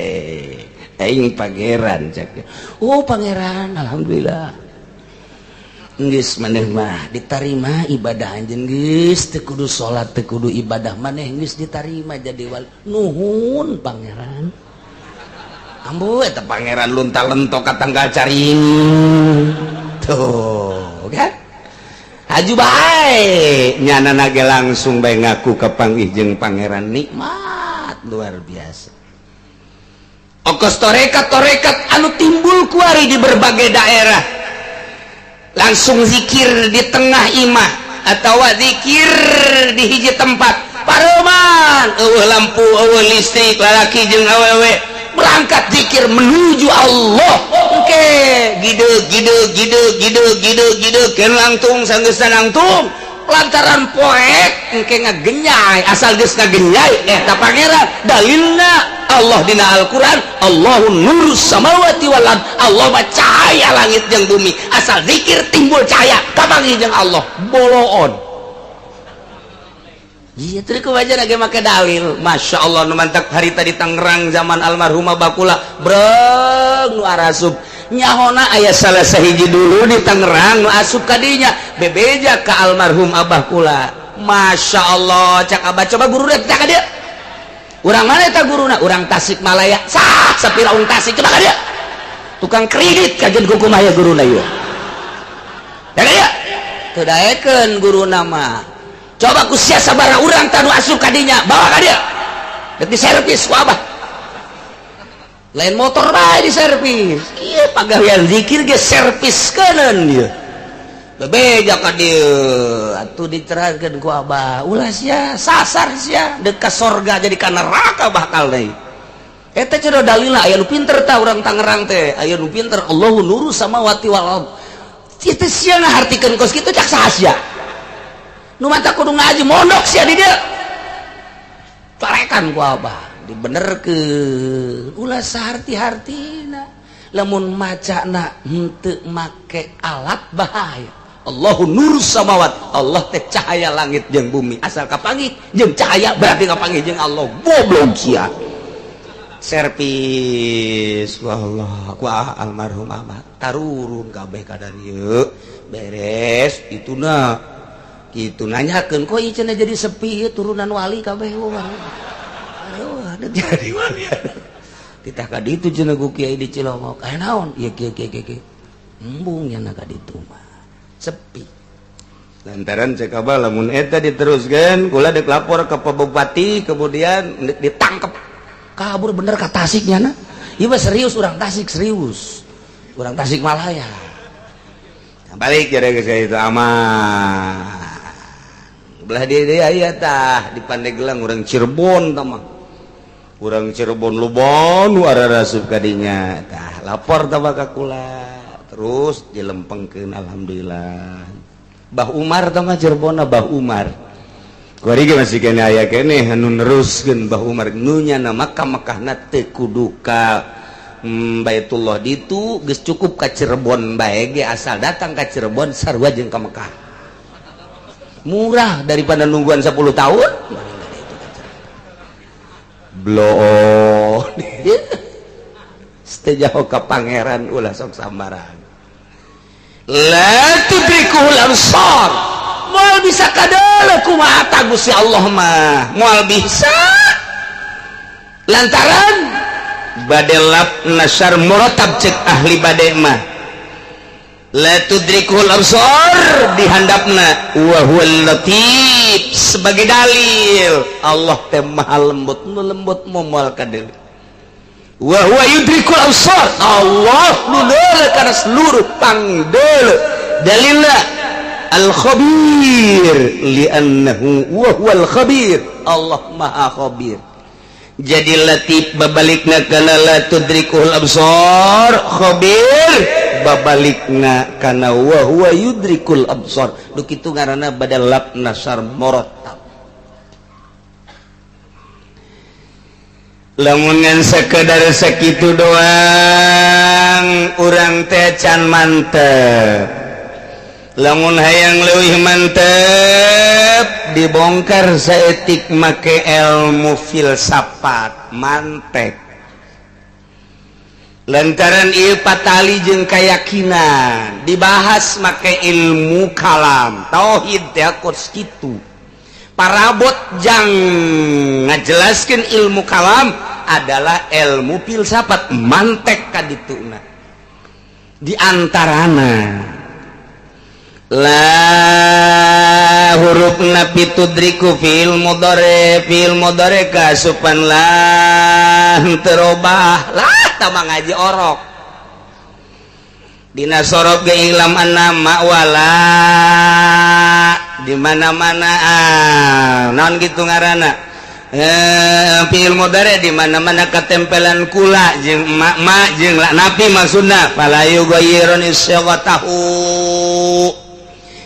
S2: aing pangeran cak. Oh, pangeran, alhamdulillah. Geus, maneh mah ditarima ibadah anjeun, geus teu kudu salat, teu kudu ibadah, maneh geus ditarima jadi wali. Nuhun, pangeran. Ambu eta pangeran lunta lentok ka tanggal caring tuh kan haju bae nyana nage, langsung bae ngaku kapanggih jeung pangeran, nikmat luar biasa. Okos torekat torekat anu timbul kuari di berbagai daerah, langsung zikir di tengah imah atau zikir di hiji tempat pareman, eueuh lampu, eueuh listrik, lalaki jeung awewe berangkat zikir menuju Allah. Oke, gide gide gide gide gide gide ken langtung sanggeusna nangtung lantaran poek engke ngagenyai, asal geus ngagenyai eh ta pangeran. Dalilna Allah dina Al-Qur'an, Allahu nurus samawati wal ard, Allah mah cahaya langit jeung bumi. Asal zikir timbul cahaya, kapanggih jeung Allah, boloon. Iya, tadi ku wajar lagi make dalil. Masya Allah, nu mantak harita di Tangerang zaman almarhumah Bakula, breng nu arasup. Nyahona aya salah sahiji dulu di Tangerang nu asup kadinya, bebeja ka almarhum Abah kula. Masya Allah, cak Abah, coba guru deh ka dia. Urang mana eta guruna? Urang Tasikmalaya. Sah, sapira urang Tasik, coba ka dia. Tukang kredit kajen kukumaha ya guruna ieu. Ya ka dia. Teu daekeun guruna mah. Coba ku sia sabaraha urang tanu asup kadinya, bawa ka dia. Dek diservis ku Abah, lain motor bae di servis. Iya, pagawean zikir ge servis keuneun ieu. Bebeja ka dieu atuh dicerahkeun ku Abah, ulah sia sasar, sia dek ka sorga jadi ka neraka bakal deui. Eta cenah dalilna aya nu pinter tah, urang Tangerang teh aya nu pinter. Allahu nuru samawati wal ard, itu sia ngahartikeun kos kitu cak saha sia? Nu mata kudu ngaji mondok sia di dieu, carekan ku Abah, dibenerkeun, ulah saharti-hartina. Lamun macana henteu make alat bahaya. Allahu nurus samawat, Allah teh cahaya langit jeung bumi. Asal kapanggih jeung cahaya berarti kapanggih jeung Allah. Goblok sia. Servis Allah ku almarhum Abah, tarurun kabeh ka dieu, beres itu na gitu, nanyakeun kok ieu cenah jadi sepi ieu, turunan wali kabeh. Wah, jadi wali titah ka ditu cenah ku kiai di Cilongok. Aya naon ieu kieu kieu kieu? Embung nya ka ditu mah sepi. Lantaran cek Abah, lamun eta diteruskeun, kula dek lapor ke Pak Bupati, kemudian dek ditangkep, kabur bener ka Tasiknya na. Ieu mah serius, urang Tasik, serius urang Tasikmalaya. Balik jadi ke itu aman. Belah dia dia ya tah di Pandeglang orang Cirebon tah mah, urang Cirebon lubon nu arasup kadinya tah, lapor tah ka kula, terus dilempengkeun. Alhamdulillah, Bah Umar tah mah Cirebon, Bah Umar kuari ge masih kene aya keneh anu neruskeun Bah Umar nu nyana Makkah. Makkahna teu kudu ka Baitullah ditu geus, cukup ka Cirebon bae ge. Asal datang ka Cirebon sarua jeung ka Mekah, murah daripada nungguan 10 tahun. Bloon jauh ke pangeran, ulah sok sambaran. La tudrikuhul absar, moal bisa kadala kumaha Gusti Allah mah, moal bisa. Lantaran badal lab nasar muratab cek ahli bade mah la tudrikul absar dihandapna wa huwal latif sebagai dalil Allah teh maha lembut, nu lembut moal kadeuleu. Wa huwa yudrikul absar, Allah nu deuleu kana seluruh pangdeuleu. Dalilna al khabir li'annahu wa huwal khabir, Allah maha khabir. Jadi latif babalikna kana la tudrikul absar, khabir babalikna kana wa huwa yudrikul absar. Nu kitu ngaranna badal lab nasar muratab. Lamun ngan sekedar sakitu doang urang teh can mantep. Lamun hayang leuwih mantep dibongkar saeutik make ilmu filsafat mantek. Lantaran ieu patali jeung kayakinan dibahas make ilmu kalam tauhid teh kos kitu. Parabot jang ngajelaskeun ilmu kalam adalah ilmu filsafat mantek kadituna. Di antarana la huruf nafi tudriku fi'il mudhari, fi'il mudhari kasupan lah terobah lah tama ngaji orok dina sorof ge ilam anna wala di mana-mana naon gitu ngaranna fi'il mudhari di mana-mana ketempelan kula jeung ma jeung la nafi maksudna fala yughayyirun isyghatahu.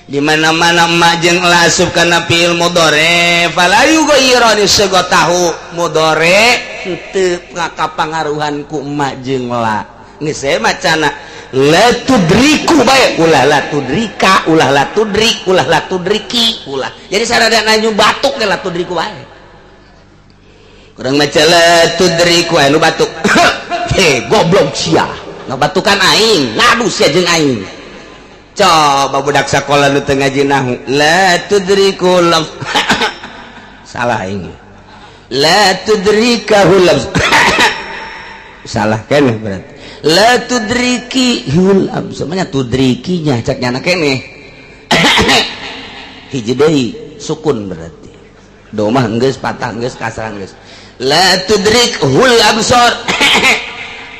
S2: Di mana-mana ma jeung la asup kana fi'il mudhari fala yughayyirun isyghatahu, mudhari henteu ngakapangaruhan ku ma jeung la. Geus we macana la tudriku bae, ulah la tudrika, ulah la tudrik, ulah la tudriki, ulah. Jadi sarada nanyu batuk ge la tudriku bae. Kurang maca la tudriku anu batuk. He goblok sia, ngabatukan aing, ngadu sia jeung aing. Coba budak sakola nu teu ngaji nahu la tudriku lam salah aing. La tudrikahu lam salah keneh berarti. La tudriki hul semuanya tudrikinya cek nyana keneh. Hiji deui sukun berarti. Domah geus patah geus kasrah geus. La tudrik hul absar.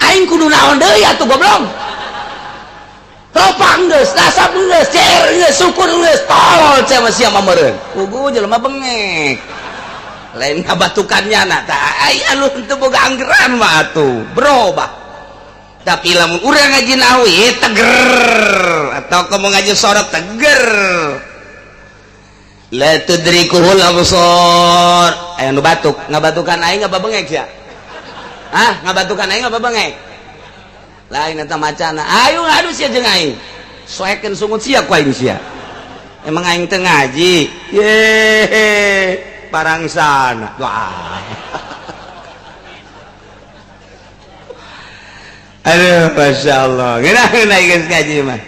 S2: Aing kudu naon deui atuh goblok. Ropang geus, nasab geus, cer geus, sukun geus, tolol sia mah sia mah meureun. Pugu jelema bengek. Lain ngabatukan nyana tah ai anu teu boga anggeran mah atuh, berubah. Tapi lamun urang ngaji nahu teger atau kamu ngaji sorot teger. La tudrikuhul absar. Aya nu batuk, ngabatukan aing apa bengek sia? Hah, ngabatukan aing apa bengek? Lain eta macana. Ayo ngadu sia jeung aing. Soekeun sungut sia ku aing sia. Emang aing teu ngaji? Ye, parangsana. Wah. Aduh, Masya Allah. Ngeunah geus ngaji mah.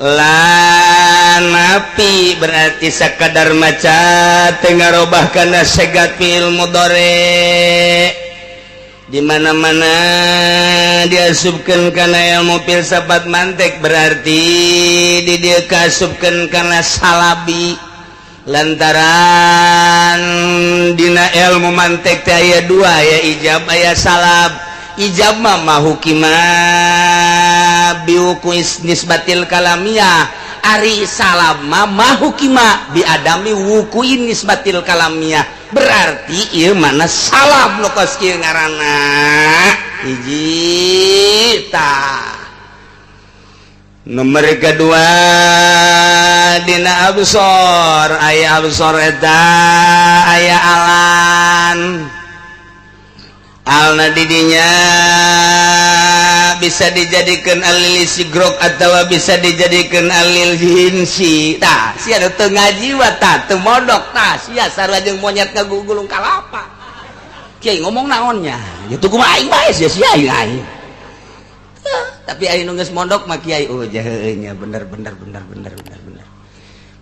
S2: La nafi berarti sakadar maca teu ngarobah kana segat fi'il mudhari. Di mana-mana diasupkeun kana ilmu filsafat mantek berarti di dieu kaasupkeun kana salabi. Lantaran dina ilmu mantek teh aya dua, aya ijab aya salab. Ijab mah mahukima biwuku nisbatil kalamiyah, ari salab mah mahukima bi adami wukuin nisbatil kalamiyah. Berarti ieu mana salab nu kos kieu ngaranna hiji tah. Nomor kedua dina absor aya absor eta aya alan. Alna didinya bisa dijadikan alil sigrok atau bisa dijadikan alil jinsi. Tah sia teu ngaji wa tah teu modok tah sia sarua jeung monyet ngagugulung kalapa. Kiai ngomong naonnya? Ya tuh kumaha aing bae sia sia aing aing. Tapi aing nu geus mondok mah kiai oh heueuh nya bener bener bener bener bener bener.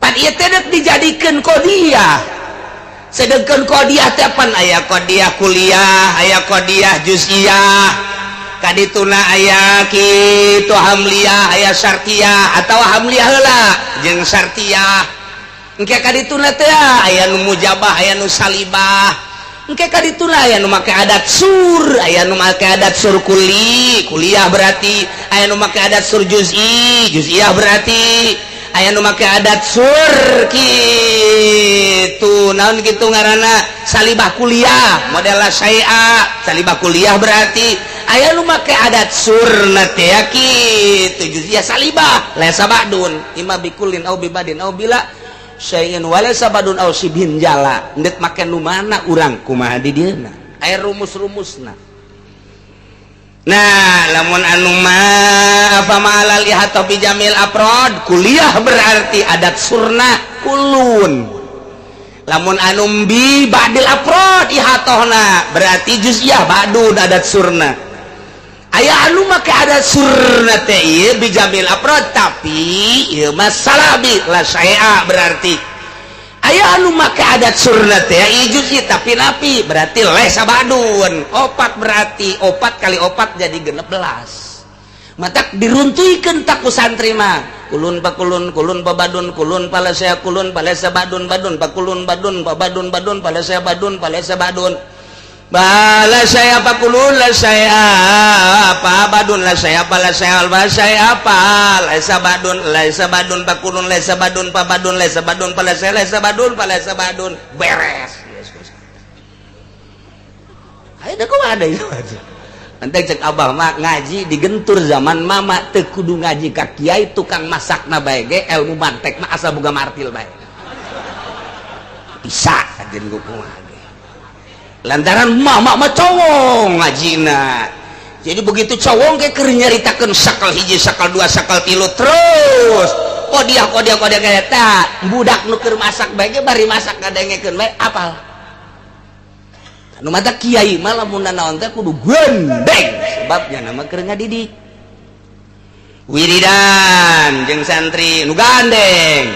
S2: Pan ieu teh dijadikeun kodiah. Sedangkan qodiyah teh pan aya qodiyah kuliah, aya qodiyah juz'iyah, kadituna aya kitu hamliyah, aya syartiyah atau hamliyah heula jeung syartiyah. Engke kadituna teh aya nu mujabah, aya nu salibah. Engke kadituna aya nu make adat sur, aya nu make adat sur kuli, kuliah berarti, aya nu make adat sur juz'i, juz'iyah berarti, aya nu make adat sur kitu naon kitu ngaranna salibah kuliah model syai'a, salibah kuliah berarti, aya nu make adat surna teh kitu juz'iyah salibah laisa ba'dun imma bikulin au bibadin au bila syai'in walaysa ba'dun au sibhin jala. Ndek make nu mana urang kumaha di dieuna aya rumus-rumusna. Nah, lamun anu ma apa ma'alal ihata bi jamil afrod kuliah berarti adat surna kulun. Lamun anu bi ba'dil afrod ihatohna berarti juz'iyah ba'dun adat surna. Aya anu make adat surna teh ieu bi jamil afrod tapi ieu mah salabi la syai'a berarti. Aya anu make adat surna teh ieu juz'i tapi napi berarti laisa ba'dun. Opat berarti opat kali opat jadi 16. Matak diruntuhkeun tak ku santri mah kulun pakulun kulun pabadun kulun palasea kulun palesa badun badun pakulun badun pabadun badun palesea badun palesa badun bala saya pakulun la saya apa badun la saya pala saya alba saya apa laisa badun laisa badun pakulun laisa badun pabadun laisa badun palesea laisa badun palesa badun beres. Ayo dah kok ada itu. Nanti cek abah mah ngaji digentur zaman mama teu kudu ngaji ka kiai tukang masakna bae ge ilmu mantek mah asal boga martil bae. Bisa kajen kumaha ge. Lantaran mama mah cowong ngajina. Jadi begitu cowong ge keur nyaritakeun sakal hiji, sakal dua, sakal tilu terus. Kodiah kodiah kodiah eta budak nu keur masak bae ge bari masak ngadengekeun bae apal. Nu mata kiai mah lamun naon teh kudu gendeng sebabnya nama keur ngadidik. Wiridan jeung santri nu gandeng.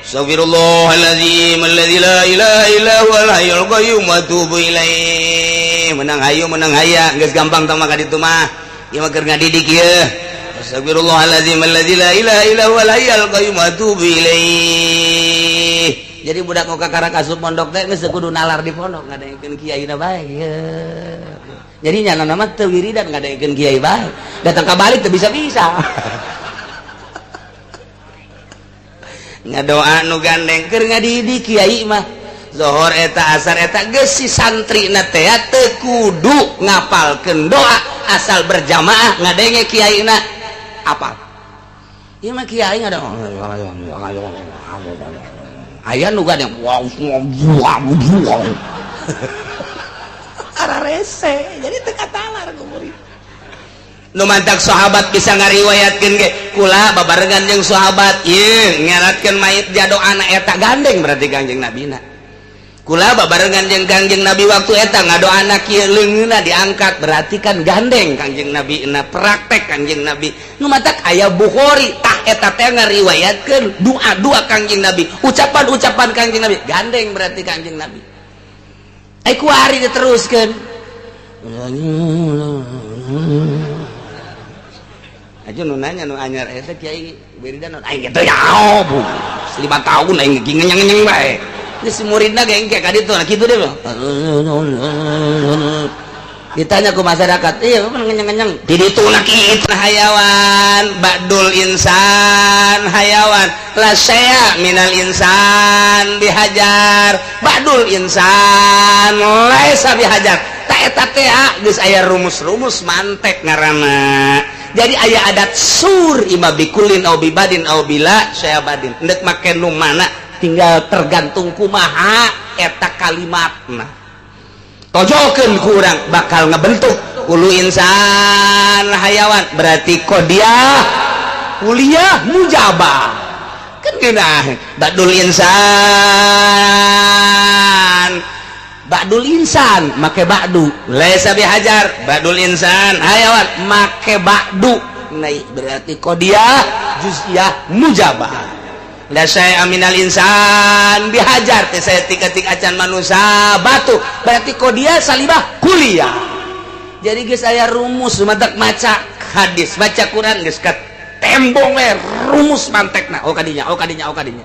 S2: Astagfirullahalazim alladzi la ilaha illa huwal hayyul qayyum wa atubu ilaih. Menang hayu menang haya geus gampang tah mah ka ditu mah. Ieu mah keur ngadidik ieu. Astagfirullahalazim alladzi la ilaha illa huwal hayyul qayyum wa atubu ilaih. Jadi budak nu kakara asup pondok teh geus kudu nalar di pondok ngadengekeun kiai na bae ieu. Jadi nyana mah teu wiridan ngadengekeun kiai bae. Datang ka balik teu bisa-bisa. Ngadoa nu gandeng keur ngadidik kiai mah. Zohor eta asar eta geus si santrina teh teu kudu ngapalkeun doa asal berjamaah ngadenge kiaina apal. Ieu mah kiai ngada aya nu gandeng ara rese jadi teu katalar ku murid. Nu mantak sahabat bisa ngariwayatkeun ge kula babarengan jeung sahabat ieu ngeratkeun mayit jado anak eta gandeng berarti Kangjeng Nabina. Kula babarengan jeung Kangjeng Nabi waktu eta ngadoana kieu leungeunna diangkat berarti kan gandeng Kangjeng Nabi na praktek Kangjeng Nabi. Nu matak aya Bukhari tah eta teh ngariwayatkeun doa-doa Kangjeng Nabi, ucapan-ucapan Kangjeng Nabi gandeng berarti Kangjeng Nabi. Ai kuari diteruskeun. Aja nu nanya nu anyar eta kiai wiridan aing kitu ya bu. 5 tahun aing ngenyang-ngenyang bae. Geus muridna ge engke ka ditu nah kitu deh. Ditanya ku masyarakat, iya ngenyang-ngenyang. Di ditu na kitu hayawan, ba'dul insan hayawan, la syai'a minal insan bihajar, ba'dul insan laisa bihajar. Ta eta teh geus aya rumus-rumus mantek ngaranna. Jadi aya adat sur ima bikulin au bibadin au bila syai'a badin. Endek make nu mana tinggal tergantung kumaha eta kalimatna. Tojokeun ku urang bakal ngebentuk ulu insan hayawan berarti kodiah kuliah mujabah kan geunah badul insan make ba'du laisa bihajar badul insan hayawan make ba'du naik berarti kodiah juz'iyah mujabah. La syai'a minal insan bihajar teh saetik-etik acan manusia batu, berarti qodiyah salibah kuliah. Jadi geus aya rumus, matak maca hadis, baca Quran geus ka tembong we rumus mantekna. Oh kadinya, oh kadinya, oh kadinya,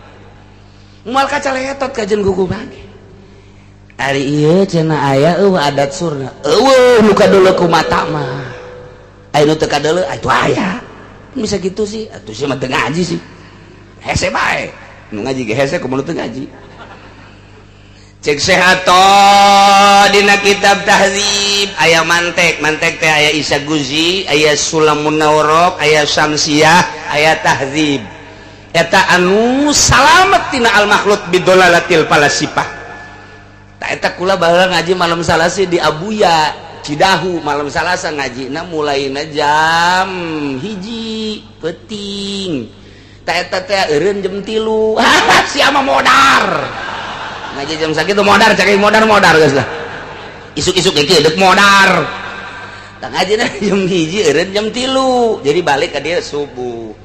S2: moal kacaletot kajen gugu bage. Ari ieu cenah aya eueuh adat surna, eueuh nu kadeuleu ku mata mah, aya nu teu kadeuleu atuh aya. Bisa gitu sih atuh, sih mah teu ngaji sih, hese bae. Nu ngaji ge hese, kumaha nu teu ngaji? Cek sehato dina kitab Tahdzib aya mantek. Mantek teh aya Isa Guzi, aya Sulamun Naurok, aya Syamsiah, aya Tahdzib. Eta anu salamet tina al makhluk bidolalatil falasifah. Tak eta kula baheula ngaji malam Salasa di Abuya Cidahu. Malam Salasa ngaji na mulaina jam 1 peuting. Tak eta teh eureun jam 3. Sia mah modar ngaji jam sakitu, modar cek, modar modar geus lah, isuk-isuk ge deuk modar. Tak ngaji jam 1, eureun jam 3, jadi balik ka dia subuh.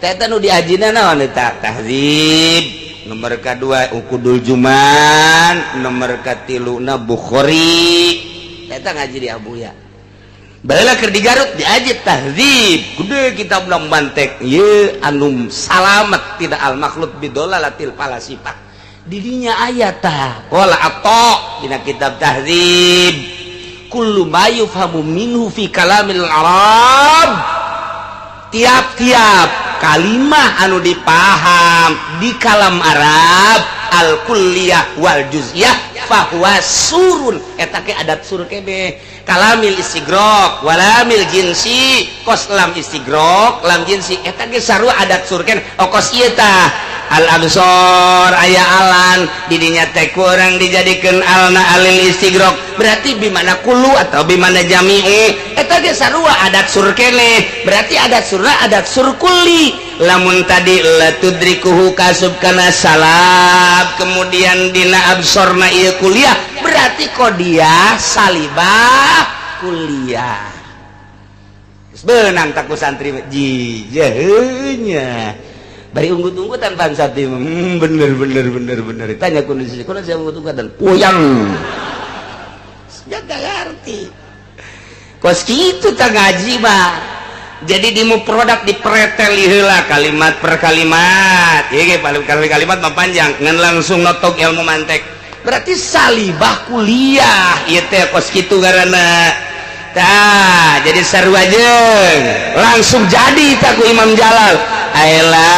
S2: Teh eta nu diajina naon eta? Tahdzib nomor kedua, Uqudul Juman nomor katiluna, Bukhari. Eta ngaji di Abuya. Baheula keur di Garut diaji Tahdzib gede, kitab mantek ye anu salamet tidak al makhluk bidolalatil falasifah. Didinya ayat tah, qala Atha dina kitab Tahdzib, kullu ma yufhamu minhu fi kalamil arab, tiap-tiap kalimah anu dipaham di kalam Arab, al kulliyah wal juz'iyah, fahuwa surun, eta ke adat sur kebe, kalamil istigrok walamil jinsi, kos lam istigrok lam jinsi, eta ge sarua adat sur keneh. Oh, kos ieu tah al absor aya alan didinya teh kurang dijadikan alna alil istigrok, berarti bimana kullu atau bimana jami'u, eta ge sarua adat sur keneh, berarti adat surna adat sur kulli. Lamun tadi la tudrikuhu kasub kana salab, kemudian dina absorna ieu kuliah, berarti qodiyah salibah kuliah. Benang tak ku santri jijehnya bari unggut-unggutan santri, bener bener bener bener. Tanya kondisi kondisi unggut-unggutan puyang ya gak ngerti. Kos gitu tak ngaji mah, jadi di produk dipreteli heula kalimat per kalimat. Ieu ge paling kalimat mah panjang, ngan langsung notok ilmu mantek, berarti salibah kuliah ieu teh kos kitu ngaranna. Tah, jadi sarua jeung langsung jadi tak ku Imam Jalal, Aila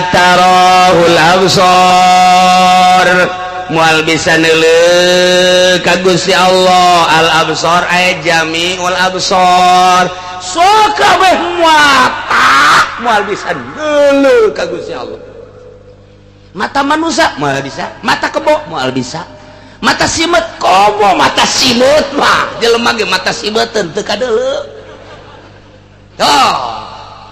S2: tarohul absor, moal bisa neuleuh ka Gusti Allah al absor ay jami'ul absor, so kabeh mata moal bisa neuleuh ka Gusti Allah. Mata manusia moal bisa, mata kebo moal bisa, mata simet komo, mata simet mah jelema ge mata simeteun teu kadeuleu. Oh,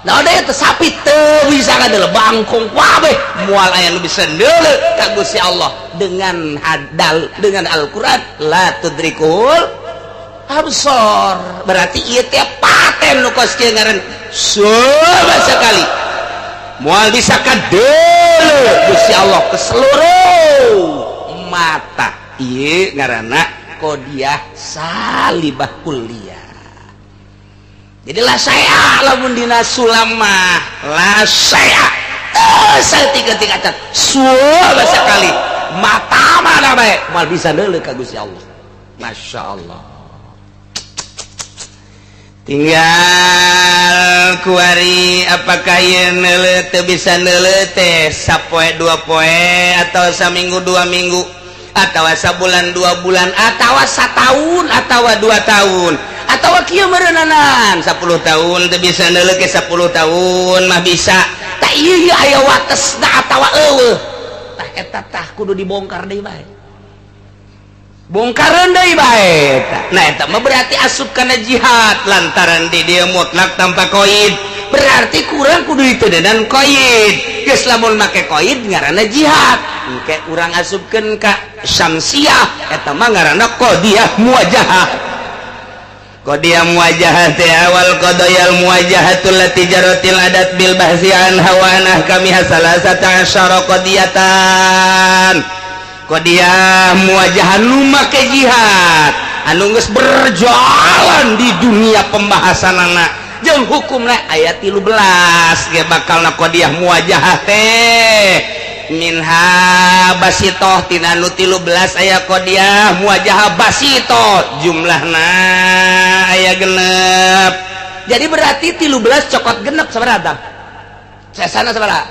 S2: nah ada teh sapi teu bisa kadeuleu, bangkong kabeh moal aya nu bisa neuleuh ka Gusti Allah dengan hadal dengan Al-Qur'an la tudrikul absor. Berarti ieu teh paten nu kos kieu ngaran coba sekali moal bisa kadeuleu Gusti Allah ke seluruh mata. Ieu ngaranna qodiyah salibah kuliah. Jadi la saya lamun dina sulamah la saya saeutik tingkatan suara sekali mata mana bae moal bisa neuleuh ka Gusti Allah. Masya Allah, tinggal kuari apakah ieu neuleuh teu bisa neuleuh teh sapoe dua poe atau saminggu 2 minggu atau sabulan 2 bulan atau satahun atau 2 tahun atau kieu meureunanan 10 tahun teu bisa neuleuh ke 10 tahun mah bisa. Tak ieu aya watesna atawa eueuh? Tah, eta tah kudu dibongkar deui bae, bongkaran deui bae. Nah, eta mah berarti asup kana jihad, lantaran di dia mutlak tanpa koid, berarti kurang kudu itu dan koid. Geus lamun make koid ngaranna jihad, engke urang asupkeun ka syamsiah, eta mah ngaranna qodiyah muwajahah. Qadiyah muwajahah teh awal qadayal muwajahatul lati jaratil adat bil bahsi anha wa an ahkamiha salasata asyara qadiyatan. Qadiyah muwajahah nu make jihad anu geus berjalan di dunia pembahasanana jeung hukumna aya 13 ge bakalna qadiyah muwajahah teh. Minha basitoh, tina nu 13 aya qadiyah muwajahah basitoh, jumlahna aya 6. Jadi berarti 13 cokot 6 sabaraha? Sesana sabaraha?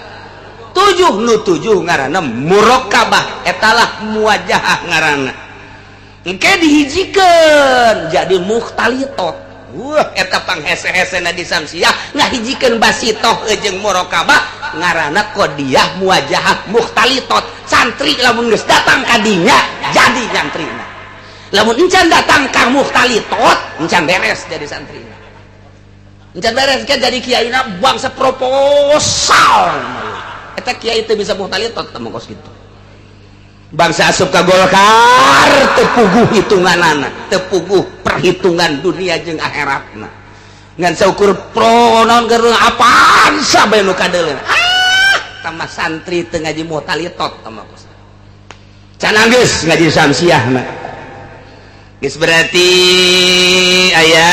S2: 7. Nu 7 ngaranna murokabah, etalah muwajahah ngaranna. Engke dihijikeun jadi mukhtalitot. Wah, eta panghese-hesena di Samsiah ngahijikeun basitoh jeung murokabah ngaranna qadiyah muwajahah mukhtalitot. Santri lamun geus datang ka dinya jadi nyantrina, lamun encan datang ka mukhtalitot encan beres jadi santrina, encan beres kan jadi kiaina bangsa proposal. Eta kiai teu bisa mukhtalitot teh kos kitu, bangsa asup ka Golkar teu puguh hitunganana, teu puguh perhitungan dunia jeung akhiratna, ngan saukur pro naon keur apaan sabae nu kadeuleun. Ah, tambah santri teu ngaji mukhtalitot tah kos can geus ngaji Samsiah mah geus. Berarti aya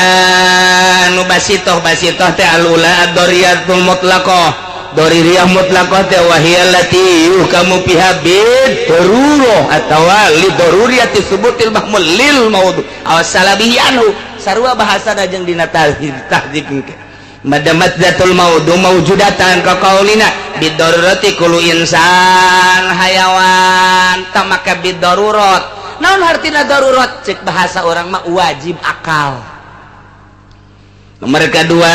S2: nu basitoh. Basitoh teh alula ad-doriyatul mutlaqah. Doruriyah mutlaqah teh wahiya allati yuhkamu fiha bid darurah atawa li daruriyati subutil mahmul lil maudhu aw salabihi anhu, sarua bahasana jeung dina tahdzib tahdzib engke. Madamat dzatul maudhu mawjudatan ka qaulina bidarurati kullu insan hayawan. Tak maka bidarurat naon hartina darurat? Cek bahasa orang mah wajib akal. Nomor kedua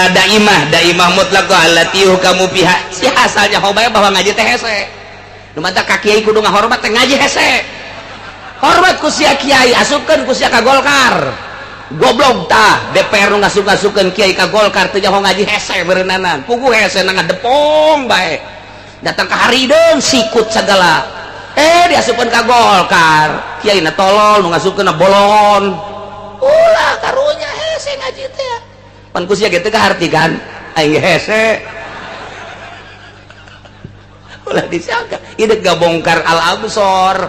S2: daimah. Daimah mutlaq allati yuhkamu fiha si asalnya hobae bahwa ngaji teh hese. Nu mata ka kiai kudu ngahormat teh, ngaji hese, hormat ku sia kiai, asupkeun ku sia ka Golkar. Goblok tah DPR nu ngasup-ngasupkeun kiai ka Golkar, teu nyaho ngaji hese beureunanan, puguh hese na ngadepong bae, datang ka harideung sikut segala, eh diasupkeun ka Golkar. Kiai na tolol, nu ngasupkeun na bolon. Ulah karunya hese ngaji teh, pan ku sia gitu kaharti kan aing hese. Ulah disangka ieu gabongkar Al Absor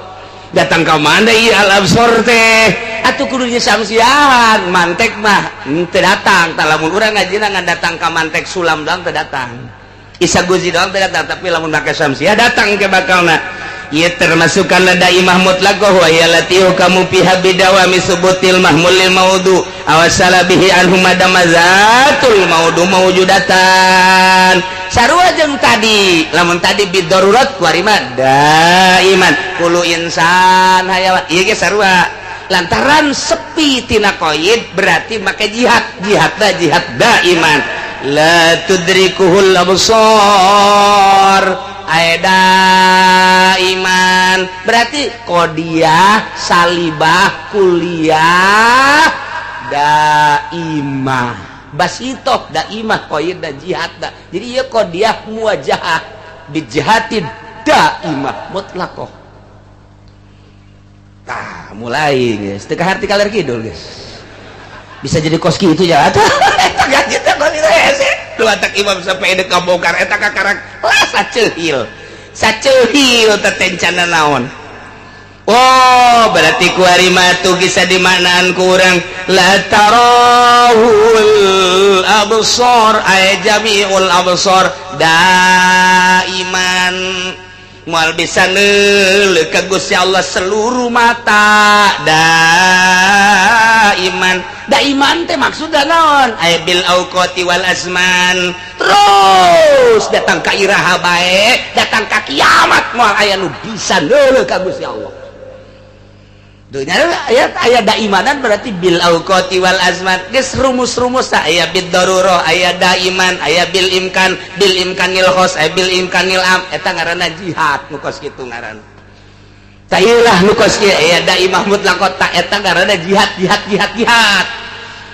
S2: datang ka mana ieu Al Absor teh atuh kudu samsiahan. Mantek mah teu datang tah, lamun urang ngajina ngan datang ka mantek sulam doang teu datang, Isa Guzi doang teu datang, tapi lamun make Samsiah datang ke bakalna. Ieu termasuk kana daimah mutlaqah wa hiya allati yuhkamu fiha bidawami subutil mahmul lil maudhu aw salabihi anhu madama zatul maudhu mawjudatan. Sarua jeung tadi, lamun tadi bidarurat, kuari mah daiman kullu insan hayawan. Ieu ge sarua, lantaran sepi tina qaid berarti make jihad. Jihad da jihad daiman la tudrikuhul absar. Aeda iman berarti qodiyah salibah kuliah daimah basitoh daimah qaid da jihad da. Jadi ieu qodiyah muwajahah bijihadin daimah mutlaqah. Tah mulai guys, teu kaharti kaler kidul guys, bisa jadi kos kitu ya. Eta gaji teh kos itu hese. Lu atak imam sampai edek kabongkar eta kakarak lah saceuhil saceuhil teh tencana naon. Oh, berarti kuari mah tuh bisa dimaknaan kurang la tarahul absar ay jami'ul absar daiman, moal bisa neuleuh ka Gusti Allah seluruh mata daiman. Daiman teh maksudna naon? Ay bil auqati wal azman, terus datang ka iraha bae, datang ka kiamat moal aya nu bisa neuleuh ka Gusti Allah. Dunya aya aya daimanan berarti bil auqati wal azman. Geus rumus-rumus tah, aya bid darurah, aya daiman, aya bil imkan, bil imkanil khos, aya bil imkanil am. Eta ngaranna jihad nu kos kitu ngaranna. Tah ieu lah nu kos kieu, aya daimah mutlaqot ta, eta ngaranna jihad jihad jihad jihad.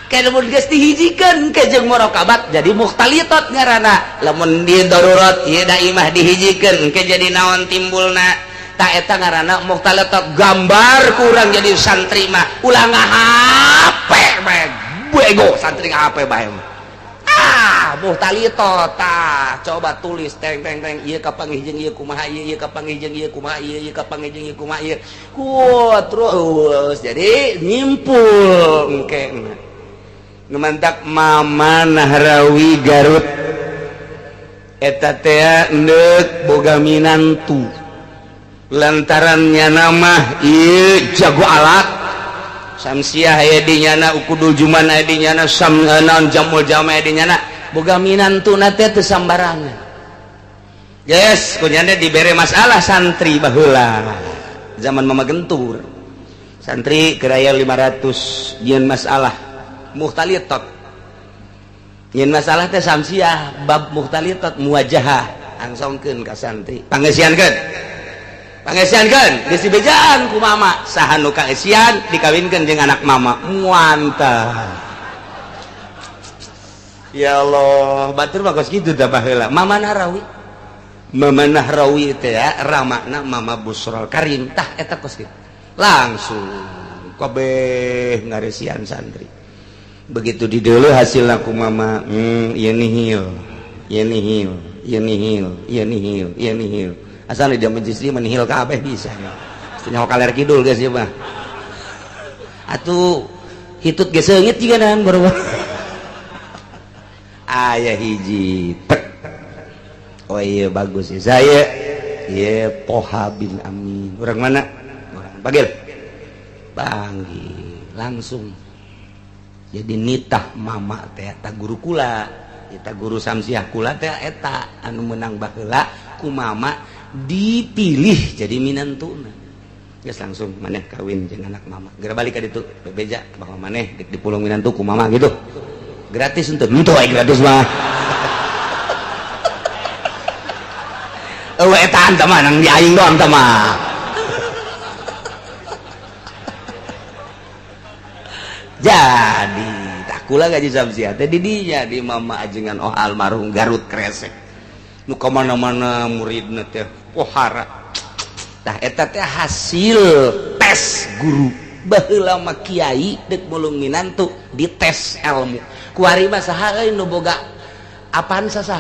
S2: Kayak lamun geus dihijikeun ke jeung murakabat jadi mukhtalitot ngaranna. Lamun di darurat ieu daimah dihijikeun engke jadi naon timbulna? Tak eta ngaranna muhtalitot, gambar kurang jadi santri mah ulah ngahape bae, bego santri ngahape bae mah. Ah, muhtalitot tah, coba tulis teng teng teng, ieu kapanggih jeung ieu kumaha, ieu ieu kapanggih jeung ieu kumaha, ieu ieu kapanggih jeung ieu kumaha, ieu ku terus jadi nyimpul engke. Nu mantak Mama Nahrawi Garut eta teh endek boga minantu, lantarannya nama ieu jago alat Samsiah aya di nyana, Ukudul Juman aya di nyana, sam naon, Jamul Jama aya di nyana, boga minantuna teh teu sambarangan. Yes, kunyana dibere masalah santri baheula zaman Mama Gentur, santri keraya 500 jieun masalah muhtalitot, jieun masalah teh Samsiah bab muhtalitot muwajahah, angsongkeun ka santri, pangeusiankeun, pangeusiankeun, geus dibejaan ku mama saha nu kaeusian dikawinkeun jeung anak mama. Muantah, ya Allah, batur mah kos kitu tah baheula. Mama Nahrawi, Mama Nahrawi teh ya ramana Mama Busrol Karim tah eta kos kitu, langsung kabeh ngaresian santri. Begitu dideuleu hasilna ku mama, ieu nihil, ieu nihil, ieu nihil, ieu nihil, ieu nihil. Asal di majlis ieu mah nihil kabeh bisa. Nyaho kaler kidul geus ieu mah. Atuh hitut geus seungit jiga dan baru aya hiji tek. Oh iya, bagus ya saya. Iya, Toha bin Amin. Orang mana? Orang Panggil. Panggil langsung. Jadi nitah mama teh eta guru kula, eta guru Samsiah kula teh eta anu menang baheula ku mama dipilih jadi minantuna. Geus langsung maneh kawin jeung anak mama. Geura balik ka ditu bebeja bahwa maneh dek dipulung minantu ku mama gitu. Gratis untuk henteu aya gratis mah. Eueuh eta tah mah nang di aing doang tah mah. Jadi tah kula gaji Samsiah teh di dinya di mama ajengan oh almarhum Garut Kresek. Nu ka mana-mana muridna teh pohara. Tah eta teh hasil tes guru. Baheula mah kiai deuk mulung minantu dites ilmu. Kuari mah saha euy nu boga apaan, saha?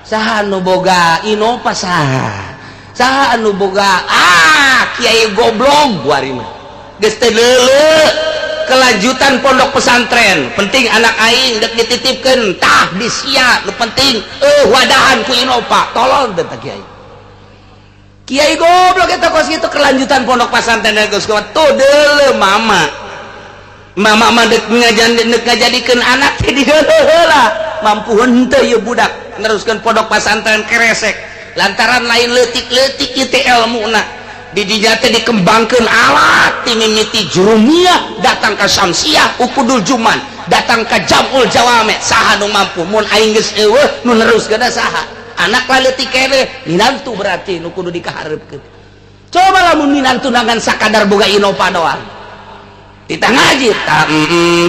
S2: Saha nu boga Innova, saha? Saha anu boga ah kiai goblok kuari mah. Geus teh leuleuk kelanjutan pondok pesantren, penting anak aing dek dititipkeun tah di sia, nu penting wadahan ku Innova, tolol teh kiai. Kiai goblok eta kos kitu kelanjutan pondok pesantren geus tuh deuleu mama. Mama mah dek ngajadikeun anak teh dideuleu heula, mampu henteu ieu budak neruskeun pondok pesantren Kresek, lantaran lain leutik-leutik ieu teh elmuna. Di dinya teh dikembangkeun alat ti mimiti Jurumiyah datang ka Samsiah, Ukudul Juman datang ka Jamul Jawame, saha nu mampu mun aing geus eueuh nu neruskeun saha? Anak lah leutik keneh minantu, berarti nu kudu dikahareupkeun. Coba lamun minantu ngan sakadar boga Innova doang, titah ngaji ta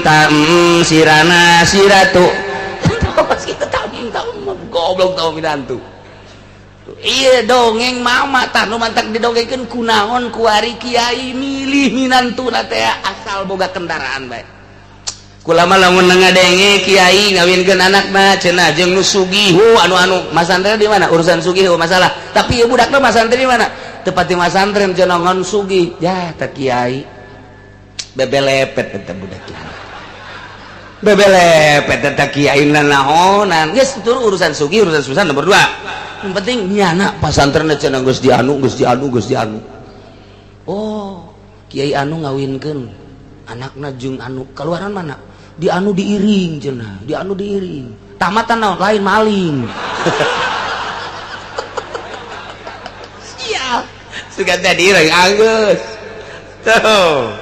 S2: ta sirana siratu kitu ta ta goblok tau minantu. Iya, dongeng mama tah nu mantak didongengkeun kunaon kuari kiai milih minantu teh asal boga kendaraan bae. Kula mah lamun ngadenge kiai ngawinkeun anakna cenah jeung nu sugih anu-anu masantren di mana, urusan sugih masalah, tapi ieu budakna masantren di mana, teu pati masantren cenah ngan sugih ya teh kiai bebelepet eta budak kiai, bebelepet eta kiai nanaonan. Geus itu urusan sugih, urusan susah nomor 2, yang penting nyana pasantren cenah geus dianu, geus dianu, geus dianu. Oh, kiai anu ngawinkeun anakna jeung anu keluaran mana, di anu diiring cenah, di anu diiring tamatan naon lain maling. Sial suka teh diiring anggeus tuh.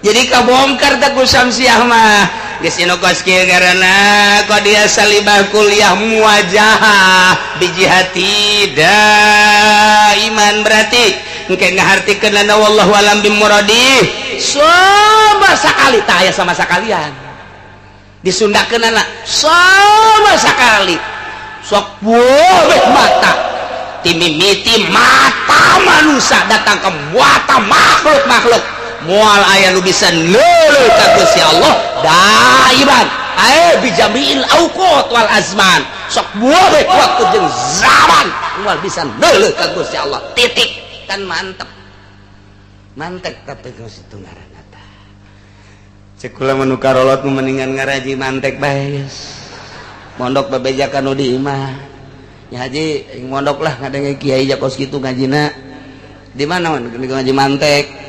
S2: Jadi kabongkar teh ku Samsiah mah geus inu kos kieu ngaranna qadiyah salibah kuliah muwajahah bijihati daiman, berarti engke ngahartikeun lana wallahu alam bimuradi sama sakali tah aya sama sakalian disundakeun anak sama sakali sok boleh mata. Ti mimiti mata manusia datang ke mata makhluk-makhluk, moal aya nu bisa neuleuh ka Gusti Allah daiman ae bijamiil auqat wal azman. Sok boleh waktu jeung zaman moal bisa neuleuh ka Gusti Allah, titik. Kan mantep, mantep. Tapi geus itu ngaranna tah, cek kula mah, nu karolot mendingan ngaraji mantek bae geus. Mondok bebejakan nu di imah ya, haji mondok lah, ngadenge kiai kos kitu ngajina di mana, ngaji mantek.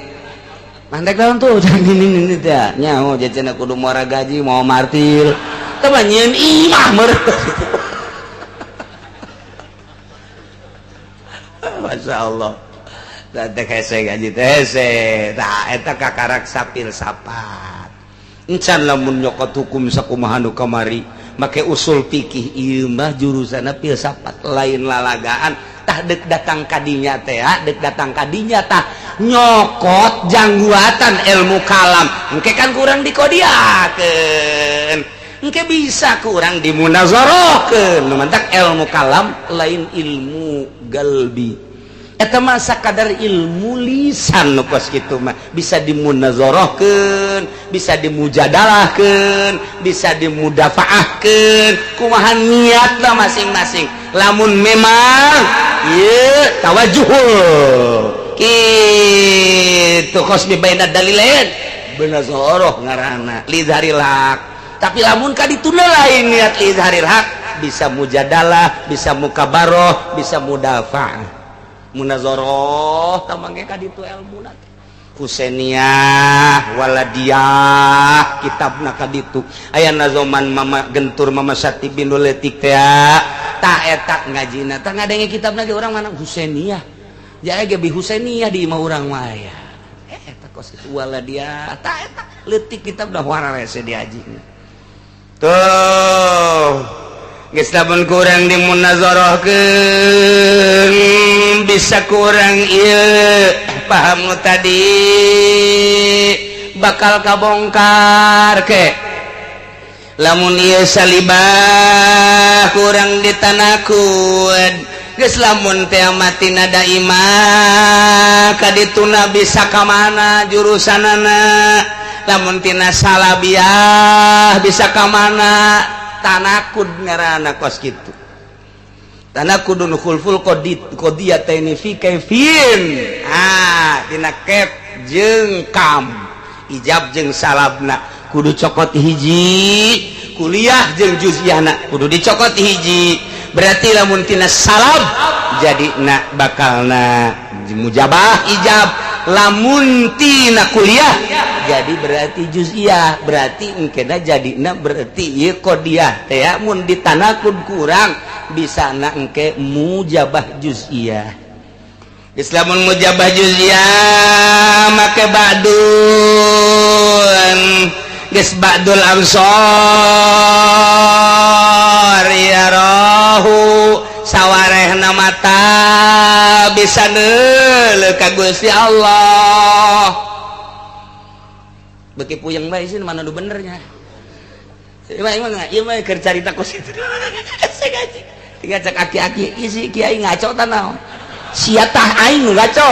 S2: Mantek naon tuh? Ini ini teh nyaho cenah kudu muara gaji mau martil teh mah nyieun imah meureun. Masya Allah. Teh hese gaji teh hese. Tah, eta kakarak sapil sapat. Encan lamun nyokot hukum sakumaha nu kamari make usul fikih, ieu mah jurusanna filsafat, lain lalagaan. Tah, dek datang kadinya teh, dek datang kadinya tah nyokot jangguatan ilmu kalam, engke kan kurang dikodiakeun, engke bisa kurang dimunazarahkeun. Nu mantak ilmu kalam lain ilmu galbi, eta mah sakadar ilmu lisan. Nu kos kitu mah bisa dimunazarahkeun, bisa dimujadalahkeun, bisa dimudafaahkeun, kumaha niatna masing-masing. Lamun memang ieu tawajuh kitu kosmi baina dalilain, munazarah ngaranna, lidharil haq. Tapi lamun ka dituna lain niat lidharil haq, bisa mujadalah, bisa mukabaroh, bisa mudafaah, munazarah. Tamangge ka ditu ilmu teh Husainiyah, Waladiyah, kitabna ka ditu aya nazoman Mama Gentur, Mama Sati bin letik teh. Ta eta ngajina tah, ngadenge kitabna ge urang mana Husainiyah jadi ge bi Husainiyah di imah urang mah aya eta kos kitu Waladiyah. Ta eta leutik kitabna, wararese diaji tuh. Geus lamun kurang dimunazarahkeun, bisa kurang ieu paham nu tadi bakal kabongkar ke. Lamun ieu salibah kurang ditanakud, geus lamun teh mati nada imah kadituna bisa ka mana jurusanana? Lamun tina salabiah bisa ka mana? Tanakud ngaranna kos kitu, tanakudun khulful qadid qadiyataini fi kaifin. Ah, tina kef jeung kam, ijab jeung salabna kudu cokot hiji, kuliah jeung juz'iyahna kudu dicokot hiji. Berarti lamun tina salab jadi na bakalna mujabah ijab, lamun tina kuliah jadi berarti juz'iyah. Berarti engkena jadina berarti ieu qadiyah teh mun ditanakud kurang bisa na engke mujabah juz'iyah. Islamun mujabah juz'iyah make ba'dun, geus ba'dul absar ya rohu, sawarehna mata bisa neuleuh ka Gusti Allah. Beki puyeng bae sih, mana nu benernya? Ieu mah, ieu mah keur carita kos kitu. Saya ngaji. Tinggal cek aki-aki isi kiai ngaco tah naon. Sia tah, aing nu ngaco.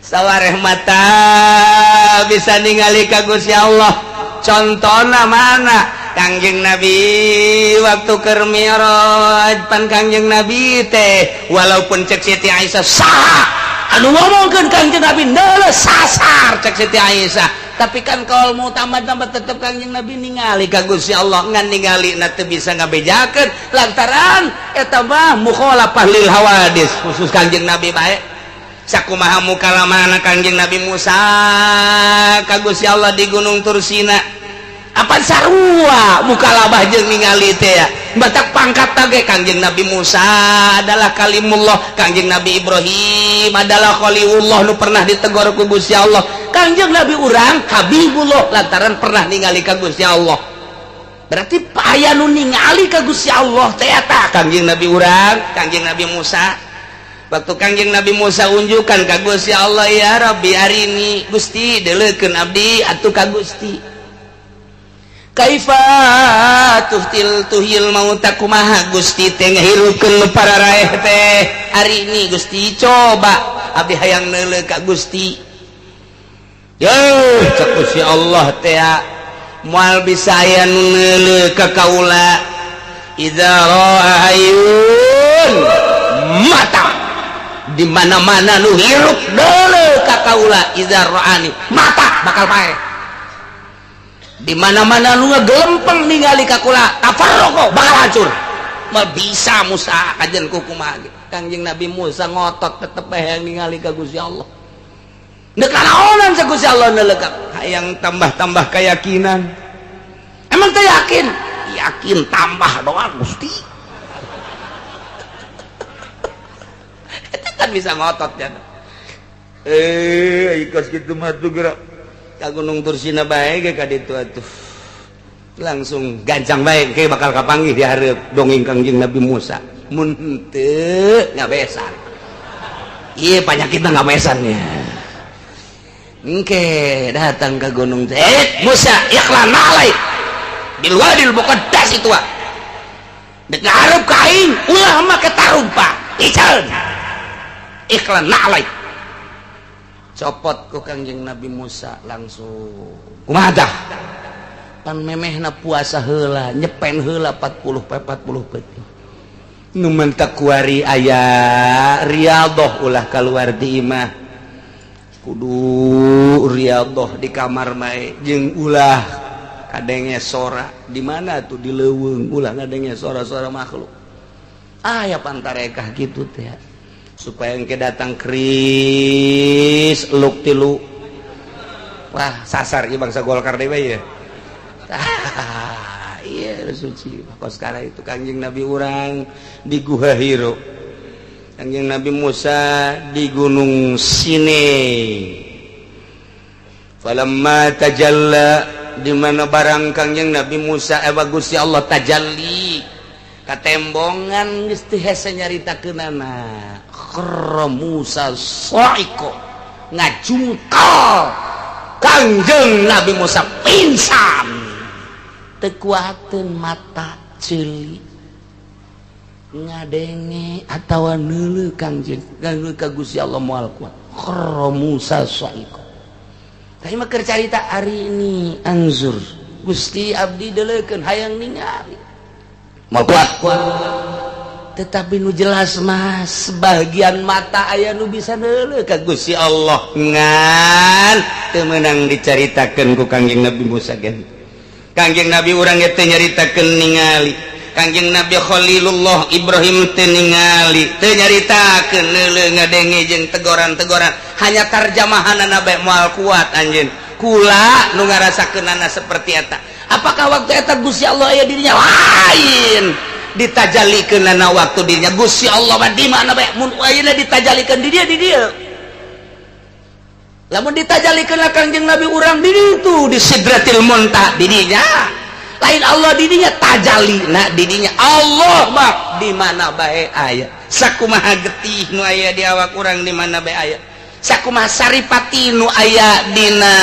S2: Sawareh mata bisa ningali ka Gusti Allah. Contona mana? Kangjeng Nabi waktu keur Mi'raj. Pan Kangjeng Nabi teh, walaupun cek Siti Aisyah, saha anu ngomongkeun Kangjeng Nabi neuleuh sasar, cek Siti Aisyah, tapi kan kalau mau tambah-tambah tetep Kangjeng Nabi ningali ka Gusti Allah, ngan ningali na teu bisa ngabejakeun lantaran eta mah mukhalafah lil hawadis, khusus Kangjeng Nabi bae. Sakumaha mukalamana Kangjeng Nabi Musa ka Gusti Allah di Gunung Tursina, apa sarua mukalabah jeung ningali teh ya. Batak pangkat tage Kangjeng Nabi Musa adalah kalimullah, Kangjeng Nabi Ibrahim adalah khalilullah nu pernah ditegur ku Gusti Allah, Kangjeng Nabi urang Habibullah lantaran pernah ningali ka Gusti Allah. Berarti aya nu ningali ka Gusti Allah teh eta Kangjeng Nabi urang, Kangjeng Nabi Musa. Waktu Kangjeng Nabi Musa unjukkan ka Gusti Allah, ya Rabbi arini, Gusti deleukeun abdi atuh ka Gusti. Kaifa tuhtil tuhyil mauta, kumaha Gusti teh ngahirupkeun nu pararaeh teh? Hari ini Gusti, coba abdi hayang neuleuh ka Gusti. Yo, cek Gusti Allah teh, moal bisa aya nu neuleuh ka kaula. Idza ra'a hayyun mata, di mana-mana nu hirup deuleuh ka kaula, idza ra'ani mata, bakal paeh. Di mana-mana nu ngagelempeng ningali ka kula, tafarraqo, bakal hancur. Moal bisa Musa kajen ku kumaha ge. Kangjeng Nabi Musa ngotot tetep hayang ningali ka Gusti Allah. Deuk naonan cek Gusti Allah neuleuh ka hayang tambah-tambah keyakinan. Emang teh yakin? Yakin tambah doang, Gusti. Itu kan bisa ngotot ya. Eh, kos kitu mah tuh gerak ka Gunung Tursina bae ge ka ditu atuh. Langsung gancang bae ke bakal kapanggih di hareup dongeng Kangjeng Nabi Musa. Mun henteu ngabesan. Ieu panyakitna ngabesan ya. Engke datang ke gunung teh. Eh, Musa, ikhla na'alaik. Bil wadil muqaddas itu ah. Dek ngarep ka aing, ulah make tarumpa. Iceun. Ikhla na'alaik. Copot ku Kangjeng Nabi Musa langsung. Kumaha tah? Pan memehna puasa heula, nyepen heula 40 poe 40 peuting. Nu mentak kuari aya riyadhah, ulah keluar di imah. Kudu riyadhah di kamar bae jeung ulah kadenge sora. Di mana tuh? Di leuweung, ulah ngadenge sora-sora makhluk. Aya pantarekah kitu teh supaya engke datang kris luk tilu. Wah, sasar ieu bangsa Golkar deui ya. Ah, iya suci. Kos sekarang itu Kangjeng Nabi urang di Guha Hiro. Kangjeng Nabi Musa di Gunung Sinai. Falamma tajalla, di mana barang Kangjeng Nabi Musa Gusti Allah tajalli katembongan geus teu hese nyaritakeunana. Kharra Musa sa'iqa, ngajungkal Kangjeng Nabi Musa pingsan, teu kuateun mata ceuli ngadenge atawa neuleuh Kangjeng neuleuh ka Gusti Allah moal kuat. Kharra Musa sa'iqa. Tapi mah keur carita hari ini anzur Gusti, abdi deuleukeun hayang ningali moal kuat. Tetapi nu jelas mah sebagian mata aya nu bisa neuleuh ka Gusti Allah, ngan teu meunang dicaritakeun ku Kangjeng Nabi Musa gen. Kangjeng Nabi urang ge teu nyaritakeun ningali. Kangjeng Nabi Khalilullah Ibrahim teu ningali, teu nyaritakeun neuleuh ngadenge jeung tegoran-tegoran, hanya tarjamahanana bae moal kuat anjeun. Kula nu ngarasakeunana seperti eta. Apakah waktu eta Gusti Allah aya dirinya? Lain ditajalikeunana waktu dirinya. Gusti Allah mah di mana bae, mun ayeuna ditajalikeun di dia, di dieu. Lamun ditajalikeun Kangjeng Nabi urang di ditu di Sidratil Muntaha di dinya. Lain Allah di dinya tajalina di dinya. Allah mah di mana bae aya. Sakumaha getih nu aya di awak urang di mana bae aya. Sakumaha saripati nu aya dina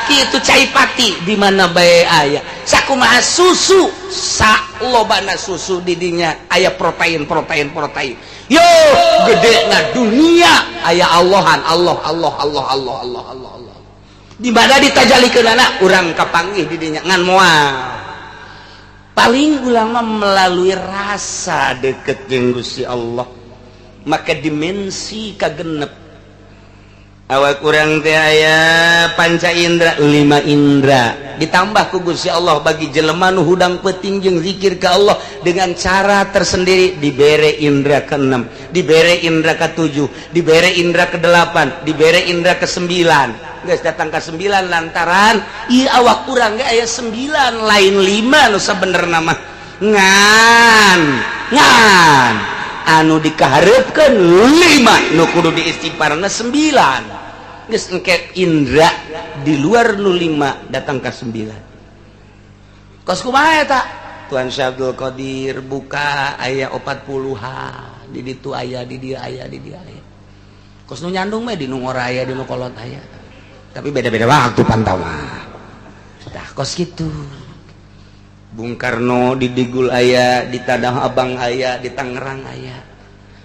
S2: kitu caipati di mana bae aya. Sakumaha susu, salobana susu di dinya aya protein protein protein. Yo gede na dunia aya Allahan Allah Allah Allah Allah Allah Allah Allah. Di mana ditajalikeunana urang kapanggih di dinya ngan moal. Paling ulama melalui rasa deket jeung Gusti Allah, maka dimensi kagenep awak urang teh aya panca indra, lima indra ditambah ku Gusti Allah bagi jelema nu hudang peuting jeung zikir ka Allah dengan cara tersendiri, dibere indra keenam, dibere indra ketujuh, dibere indra kedelapan, dibere indra kesembilan. Geus datang ke sembilan lantaran ieu awak urang ge aya sembilan, lain lima nu sabenerna mah, ngan ngan anu dikaharepkeun lima, nu kudu diistighfarna sembilan. Geus engke indra di luar nu lima datang ke sembilan. Kos kumaha eta? Tuan Syekh Abdul Qadir buka aya 40-an di ditu aya, di dieu aya, di dieu aya. Kos nu nyandung mah di nu ngora aya, di nu kolot aya, tapi beda-beda waktu pantauan. Tah. Kos gitu Bung Karno di Digul aya, di Tanah Abang aya, di Tangerang aya.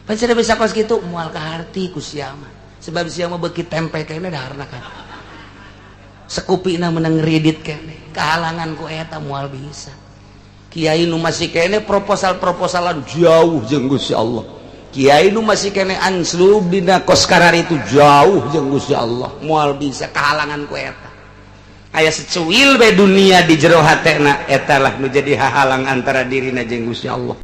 S2: Pan bisa kos gitu moal kaharti ku sia mah, sebab sia mah beuki tempe kene daharna kan sekupina menang kredit kene, kehalangan ku eta moal bisa. Kiai nu masih kene proposal-proposalan jauh jeung Gusti Allah, Kiai nu masih kene anslub dina kos itu jauh jeung Gusti Allah, moal bisa, kehalangan ku eta. Aya secuil be dunia di jero hatena, eta lah nu jadi hahalang antara dirina jeung Gusti Allah.